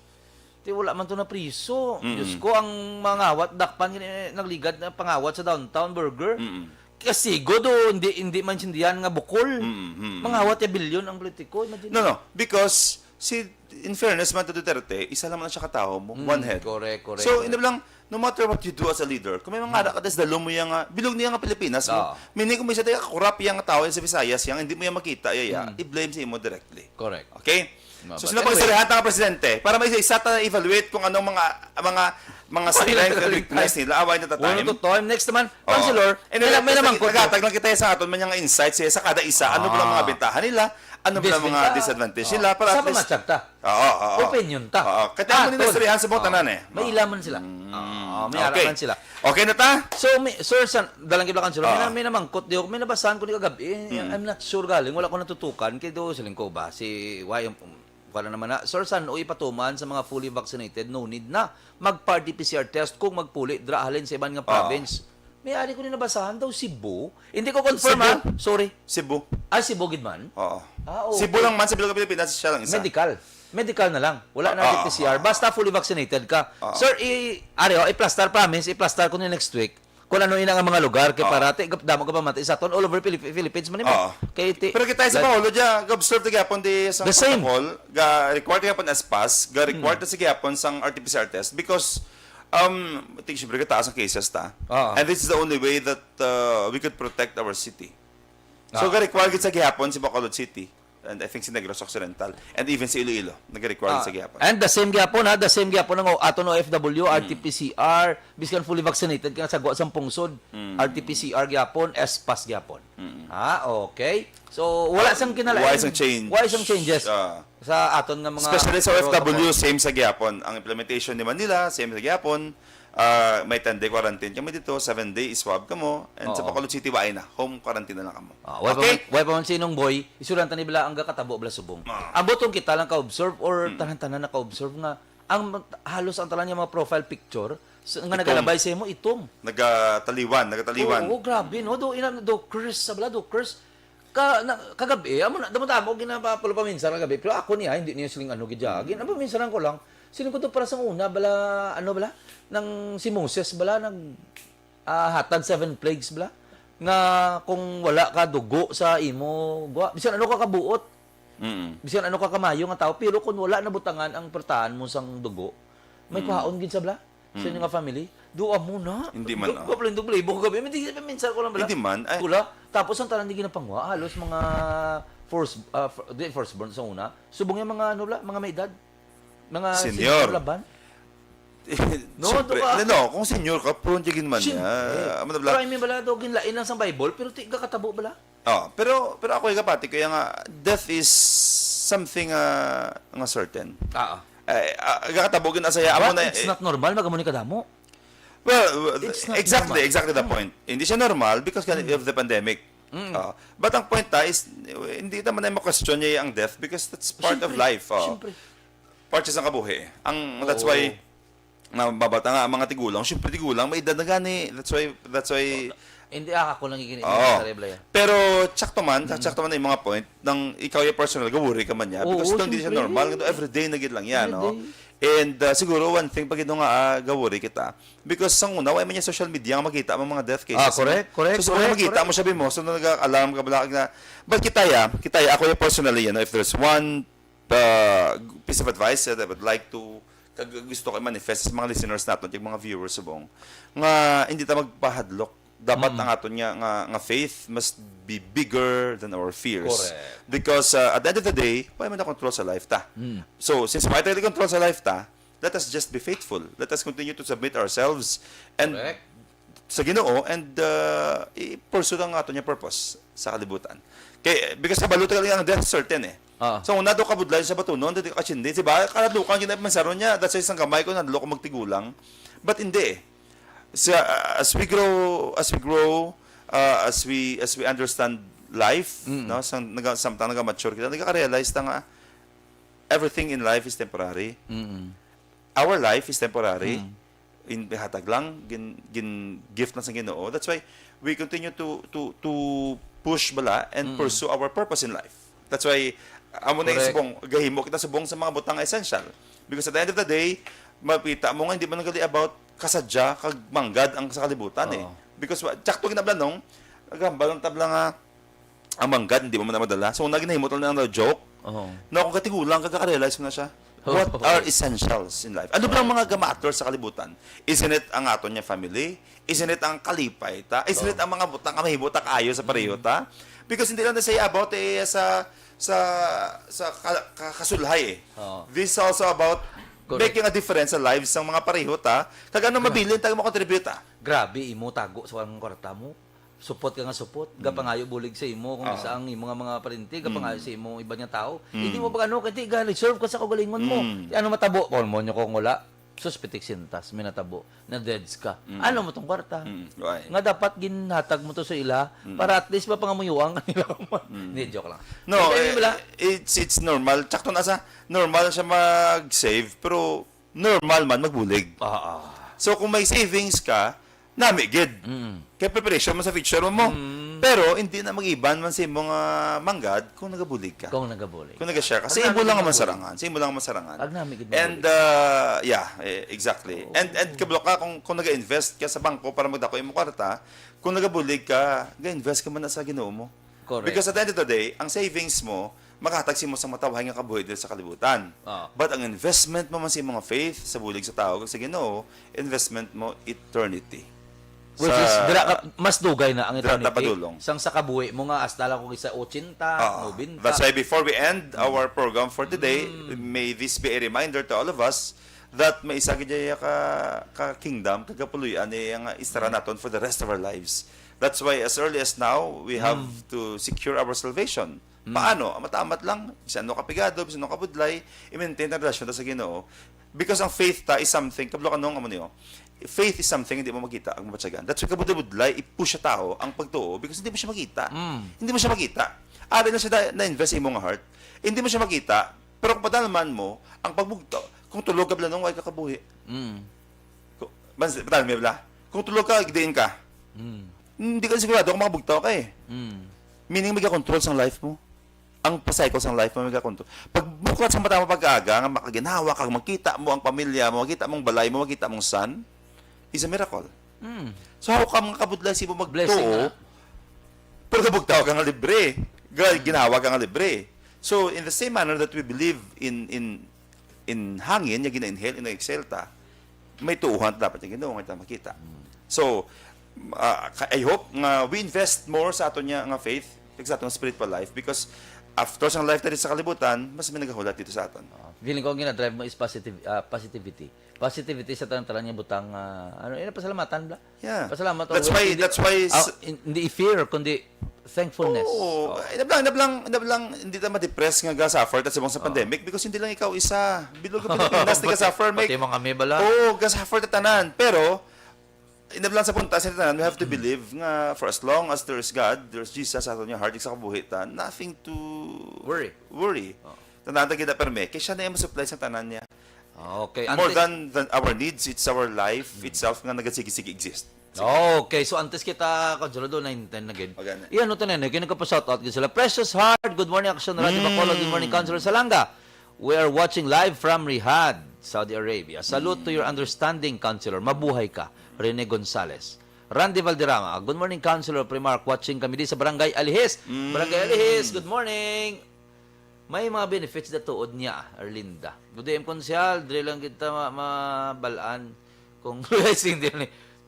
Ti, wala man to na priso. Mm. Diyos ko, ang mangawat, dakpan, gini, nagligad na pangawat sa downtown, burger. Mm. Kasigo do, hindi, hindi man sindihan nga bukol. Mm, mm, mm. Mangawat ya bilyon ang politiko, imagine. No, no. Because, si, in fairness man to Duterte, isa lang man siya katawo mo, Mm, one head. correct, correct, So, correct. hindi lang, no matter what you do as a leader, kung may mga Mm. ara ka, tas dalo mo yang, ah, bilog niya nga Pilipinas mo. Oo. Meaning, kung may isa tayo, corrupt yang tao yan sa Visayas, yang hindi mo yan makita, ya, ya, Mm. i-blame sa imo directly. Correct. Okay? Ma-, So, but sino pa anyway. istoryahan ta nga presidente? Para may isa-isa ta evaluate kung anong mga, mga, mga Wala strength na and weakness time. nila. Away na ta Wala time. to time. Next naman, Oo. Councilor, Anyway, may, may basta namangkot naghatag lang kita sa aton man nga insights, eh, sa kada isa. Ano ba ang mga Ah. bentahan nila? Ano ba ang mga Disbentaha. disadvantage Oo. nila? Para Sa at least pamatsag ta. Oo, oo, oo. Opinion ta. Oo. Kaya Ah, mo nila tol. istoryahan sa buong Oo. tanan, eh. May Oo. ilaman sila. Mm. Oo, may Okay. araman sila. Okay na ta? So, may, Sir San, dalang kibla, Councilor, may Ah. na-, may namangkot di ako, may nabasahan ko ni kagabi, eh, Mm. I'm not sure galing, wala ko natutukan, kay do, siling ko ba, si, why, um, wala naman na. Sir San, o ipatuman sa mga fully vaccinated, no need na mag-R T P C R test kung magpuli dra halin sa iban nga Ah. province. May ari ko ni nabasahan daw, Cebu. Hindi ko confirm, Cebu? ah. Sorry. Cebu. Ah, Cebu gid man? Oo. Ah, okay. Cebu lang man sa bilog nga Pilipinas, siya lang isa. Medical. Medical na lang. Wala na Ah, ah, P C R. ah. Basta fully vaccinated ka. Ah. Sir, i-, ari, oh, i-plaster, promise, i-plaster ko ni next week. Kung ano ina nga mga lugar, kay Ah. parati, gap-, damo ka pamatay sa aton, all over Pilip-, Philippines man ni mo. Ah. Kay ti-, Pero kita sa like Bacolod, ya, observe na gyapon di sa The same. protocol, ga-require gyapon as pass, ga-require Hmm. na sa gyapon sang R T P C R test because, um, I think, syempre, kataas ang cases ta. Ah. And this is the only way that, uh, we could protect our city. So, Ah. ga-require gid sa gihapon si Bacolod City. And I think si Negros Occidental. And even si Iloilo, nag-require Ah, sa gihapon. and the same gihapon, ha, the same gihapon ang o-, aton O F W, Mm. R T P C R, biskan fully vaccinated ka na sa guwa sang pungsod, Mm. R T P C R gihapon, S pass gihapon. Mm. Ha, okay. So, wala sang kinalain. Why sang change? Why sang changes Ah. sa aton nga mga Especially sa O F W, protocol? same sa gihapon. Ang implementation ni Manila, same sa gihapon. Ah, may ten-day quarantine kami dito, seven-day swab kamo, and sa Oo. Bacolod City, waay na. Home quarantine na lang kamo. Ah, wala pa Okay? man, wala pa man si Inong Boy, isulan ta ni bala ang gakatabo bala subong. Ah. Ang butong kita lang ka-observe or Hmm. tanan-tanan naka-observe nga ang mat-, halos ang tanan nga mga profile picture sa, nga Itom. nagalabay sa imo, itom. Nagataliwan, nagataliwan. Oo, grabe, no? Do, ina, do, curse sa bala, do, curse. Ka, na, kagabi, amo na, damo-damo, ginapapaminsan kagabi. Pero ako niya, hindi niya siling ano, gidya. Mm. Ginapaminsan ko lang. Siling ko to para sa una, bala, ano bala? Nang si Moses, bala, nag, ah, hatag seven plagues, bala? Nga kung wala ka dugo sa imo, gwa, bisan ano ka kabuot, Mm. bisan ano ka kamayo nga tao, pero kung wala nabutangan ang pertahan mo sang dugo, may Mm. kwaon gid sa bala. Sa Mm. inyo nga family, duha mo na. Hindi man, Du-, ah. Duha pala yung duble, buko gabi. Hindi, minsan ko lang bala. Hindi man, ay. Pula. Tapos ang tanan di ginapangwa, halos mga first, ah, fir-, di, firstborn sa una. Subong yung mga, ano bala, mga may edad. Mga Senior. senior laban. No, Siyempre. duha. Hindi, no, kung senior ka, prone ka gid man Siyempre. niya. Ano bala? Pero I mean, bala, do, ginlain lang sa Bible, pero ti, gakatabo bala. Oh, pero, pero ako, igapati ko, yung nga, death is something, ah, nga certain. Oo. Eh, ah, gakatabo gid na sa iya, amo But na, it's eh, not normal, mag-amo ni kadamo. Well, It's not exactly, normal. exactly the Mm. point. Hindi siya normal because Mm. of the pandemic. Mm. Ah, but ang point ta is, hindi naman ay ma-question niya ang death because that's part of Siyempre, life. Oh. siyempre. Part siya sa kabuhi. Ang, that's Oo. why, nga mabata nga ang mga tigulang, siyempre tigulang, may edad na gani. That's why, that's why Hindi, ah, ako lang yung Oo. sa Rebla yan. Pero, tsakto man, Mm. tsakto man yung mga point, nang ikaw yung personal, gawuri ka man niya. Oo, Because hindi siya siyempre. normal, everyday na gid lang yan, no? Everyday. And, uh, siguro, one thing pa gid nga, ah, gawuri kita. Because sa una, wala man niya social media nga makita ang mga death cases. Ah, correct, correct, So, sa una, correct, makita correct. mo siya, bimo, so, nag-alarm ka, bala, na, but kita ya, kita ya, ako yung personally, you know, if there's one, uh, piece of advice that I would like to, kag gusto ko i-manifest sa mga listeners naton, yung mga viewers subong, nga hindi ta magpahadlok. dapat ang aton nga, nga, nga faith must be bigger than our fears. Correct. Because, uh, at the end of the day, wala man na control sa life ta. So, since wala tayo control sa life ta, let us just be faithful. Let us continue to submit ourselves and Correct. sa Ginoo and, uh, i-pursue ang aton nga purpose sa kalibutan. Kay, because kabalo ta nga ang death certain eh. Ah. So, kung naa daw ka budlay sa batunon, dati ka katsindi, di ba? Kahadlukan gyud na man sa ron niya. That's why sang gamay ko, nahadlok ko magtigulang. But hindi eh. Sa, as we grow, as we grow, uh, as we, as we understand life, Mm. no? Sang, naga-, samtang naga-mature kita, nagka-realize ta nga everything in life is temporary. Mm. Our life is temporary. Mm. In, hatag lang, gin, gin gift lang sa Ginoo. That's why we continue to, to, to push bala and Mm. pursue our purpose in life. That's why, amo na yung Correct. subong, gahimo kita subong sa mga butang nga essential. Because at the end of the day, mapita mo nga hindi man gali about kasadya kag manggad ang sa kalibutan eh. Oo. Because wa, tsakto ginablanong, naghambal ang tabla nga ang manggad, hindi mo man na madala. So, kung naginahimo lang na joke, Oo. na kung katigulang, kagaka-realize mo na siya. Oo. What are essentials in life? Ano ba ang Oo. mga gamatter sa kalibutan? Isn't it ang aton nga family? Isn't it ang kalipay ta? Isn't it Oo. ang mga butang nga mahimo ta kaayo sa pareho Mm. ta? Because hindi lang na say about eh, sa sa sa ka, ka, kasulhay eh. Oo. This is also about Correct. making a difference sa lives sang mga pareho ta. Kag ano Correct. mabilin ta mo contribute ta? Grabe, imo tago sa kwarta mo. Supot ka nga supot, Mm. gapangayo bulig sa imo kung Ah. isa ang imo nga mga parinti, gapangayo Mm. sa imo iban nga tao. Mm. Hindi mo pag ano, kay di ga reserve ka sa kaugalingon mo. Mm. Di ano matabo, kung mo nyo kung wala, sus, pitik sintas, may natabo, na deads ka. Mm. Ano mo tong kwarta? Mm. Why? Nga dapat ginhatag mo to sa ila Mm. para at least mapangamuyuan ka nila. Mm. Hindi, joke lang. No, Pero eh, wala. it's, it's normal. Tsakto na sa, normal siya mag-save, pero normal man magbulig. Ah, ah. So, kung may savings ka, nami gid. Mm. Kay preparation mo sa future mo. Mm. Pero, hindi na mag-iban man sa imong, ah, manggad kung nagabulig ka. Kung nagabulig Kung ka. nag-share ka. Pag Sa imo nami lang gid man mabulig. sarangan. Sa imo lang masarangan. Pag nami gid And, mabulig. uh, yeah, eh, exactly. Oo. And, and kablo ka, kung, kung nag-invest ka sa bangko para magdako imong kwarta, kung nagabulig ka, ga-invest ka man na sa Ginoo mo. Correct. Because at the end of the day, ang savings mo, makahatag sa imo sa matawhay nga kabuhi diri sa kalibutan. Ah. But ang investment mo man sa imong faith, sa bulig sa tao, kag sa Ginoo, investment mo eternity. Which Sa is, dira ka, mas dugay na ang dira ta eternity. padulong. Sang sa kabuhi mo nga, hasta lang kung isa ochenta, Ah, nobenta. That's why before we end Mm. our program for today, Mm. may this be a reminder to all of us that may isa gid iya ka, ka kingdom, kag kapuloy-an iya nga istara Mm. naton for the rest of our lives. That's why as early as now, we have Mm. to secure our salvation. Mm. Paano? Amat-amat lang, bisan ano ka pigado, bisan ano ka budlay, i-maintain ang relasyon ta sa Ginoo. Because ang faith ta is something, kablo ka nung amo niyo, faith is something hindi mo makita ang mabatyagan. That's why kabudlay-budlay, i-push sa tao ang pagtuo because hindi mo siya makita. Mm. Hindi mo siya makita. Ari na siya na, na-invest sa imong heart. Hindi mo siya makita, pero kung padalman mo, ang pagbugtaw, kung tulog ka blanong, way ka kabuhi. Mm. Kung, mas, padalman mo bala? Kung tulog ka, diin ka? Mm. Hindi ka sigurado kung makabugtaw ka eh. Mm. Meaning, may control sa life mo. Ang pa-cycle sa life mo, may control. Pagbuklat sa mata mo pag-aga, nga makaginhawa kag makita mo ang pamilya mo, makita mong balay mo, makita mong son, is a miracle. Mm. So, how come nga kabudlay sa imo Blessing magtuo, na. pero gabugtaw ka nga libre, ga-, Mm. ginhawa ka nga libre? So, in the same manner that we believe in, in, in hangin, nga gina-inhale, gina-exhale ta, may tuohan ta dapat nga Ginoo nga ta makita. Mm. So, ah, ka-, I hope nga we invest more sa aton nga, nga faith, kag sa aton spiritual life, because after sang life diri sa kalibutan, mas may nagahulat dito sa aton. Ah, feeling ko ang gina-drive mo is positive, ah, positivity. Positivity sa tanan-tanan nga butang, ah, ano, ina pasalamatan bala. Yeah. Pasalamat That's always. why, Hindi, that's why ah, s- in-, hindi i-fear, kundi thankfulness. Oo. Oh. Inablang, inablang, inablang, hindi ta ma-depress nga ga-suffer ta subong sa Oh. pandemic because hindi lang ikaw isa. Bilog ang Pilipinas, Pati, nag-suffer, may pati mga may bala. Oo, ga-suffer ta tanan. Pero, inablang sa punta sa tanan, we have to Mm. believe nga for as long as there is God, there is Jesus sa aton nga heart, sa kabuhi ta, nothing to Worry. worry. Oh. Tanan ta gid perme, kay siya na yung supply sa tanan niya. Okay, More antes than, than our needs, it's our life Mm. itself nga nagasige-sige exist. Okay, so antes kita, Consuelo, nine ten na gid. Okay na. Iyan, no, tanan, eh, kaya nagpa-shoutout gid sila. Precious Heart, good morning, Action Radio Mm. Bacolod. Good morning, Counselor Salanga. We are watching live from Riyadh, Saudi Arabia. Salute to your Mm. understanding, Counselor. Mabuhay ka. Rene Gonzalez. Randy Valderrama, good morning, Counselor Primark. Watching kami di sa Barangay Alihis. Mm. Barangay Alihis, good morning. May mga benefits na tuod niya, Erlinda. Good day, Konsehal. Diri lang kita ma-, mabalaan kung blessing din ni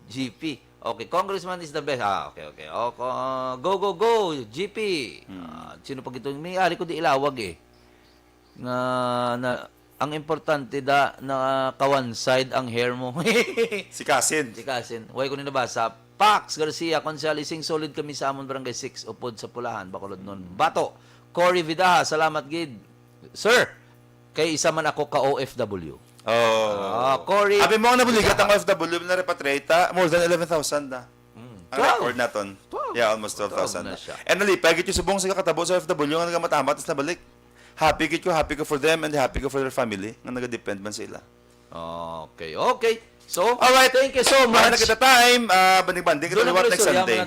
G P. Okay, Congressman is the best. Ah, okay, okay. O, ko-, go, go, go, G P. Hmm. Ah, sino pa gito? May ari ko di ilawag eh. Nga, na, ang importante da, na ka-one side ang hair mo. Si Kasin. Si Kasin. Way ko ni nabasa. Pax Garcia, Konsehal Ising, solid kami sa amon Barangay six, upod sa Pulahan, Bacolod nun. Bato. Cory Vidaha, salamat gid. Sir, kay isa man ako ka O F W. Oh. Ah, Cory. Abi mo ang nabuligat ang O F W na repatriate, ah, more than eleven thousand na. Mm. Ang record naton. Twelve. Yeah, almost twelve thousand na. Twelve na siya. And nalipay gid yung subong sa kakatabo sa O F W nga nagamatamat is nabalik. Happy gid ko, happy ko for them and happy ko for their family nga nagadepend man sa ila. Okay, okay. So, alright, thank you so much. Wala na kita time. Ah, banding-banding kita liwat next Sunday.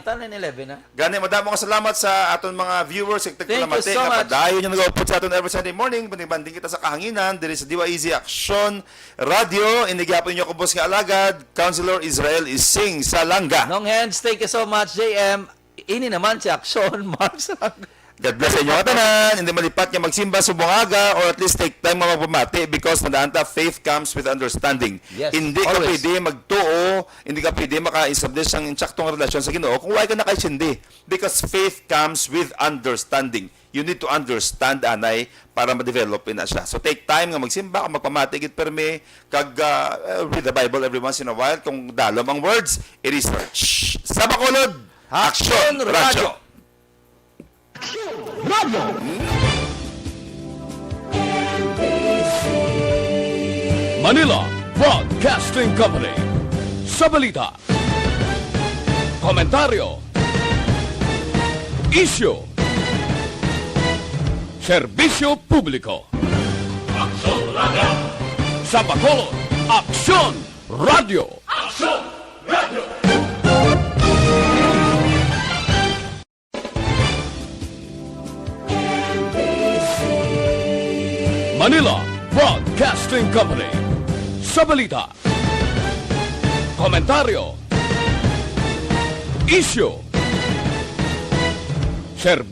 Gani, madamo nga salamat sa aton mga viewers. Thank you so much. Padayon yung nag-upod sa aton every Sunday morning. Banding-banding kita sa kahanginan diri sa D Y E Z Aksyon Radio. Ini gihapon inyo akong boss nga alagad, Councilor Israel Ising Salanga. Nong Hens, thank you so much, J M. Ini naman si Aksyon, Mark Salanga. God bless sa inyo nga tanan. Hindi malipat nga magsimba sa bungaga or at least take time nga magpamati because madaan ta, faith comes with understanding. Yes, always. Hindi ka pwede magtuo, hindi ka pwede maka-establish sang insaktong relasyon sa Ginoo kung wala ka nakaisindi. Because faith comes with understanding. You need to understand, anay, para ma-develop na siya. So take time nga magsimba, kag magpamati gid permi, kag ah, eh, read the Bible every once in a while. Kung dalom ang words, i-research. Sa Bacolod, Aksyon Radio. Manila Broadcasting Company. Sa balita, komentaryo, isyu, serbisyo publiko. Aksyon Radio. Sa Bacolod, Aksyon Radio. Aksyon Radio. Manila Broadcasting Company. Sa balita, komentaryo, isyu, serbisyo.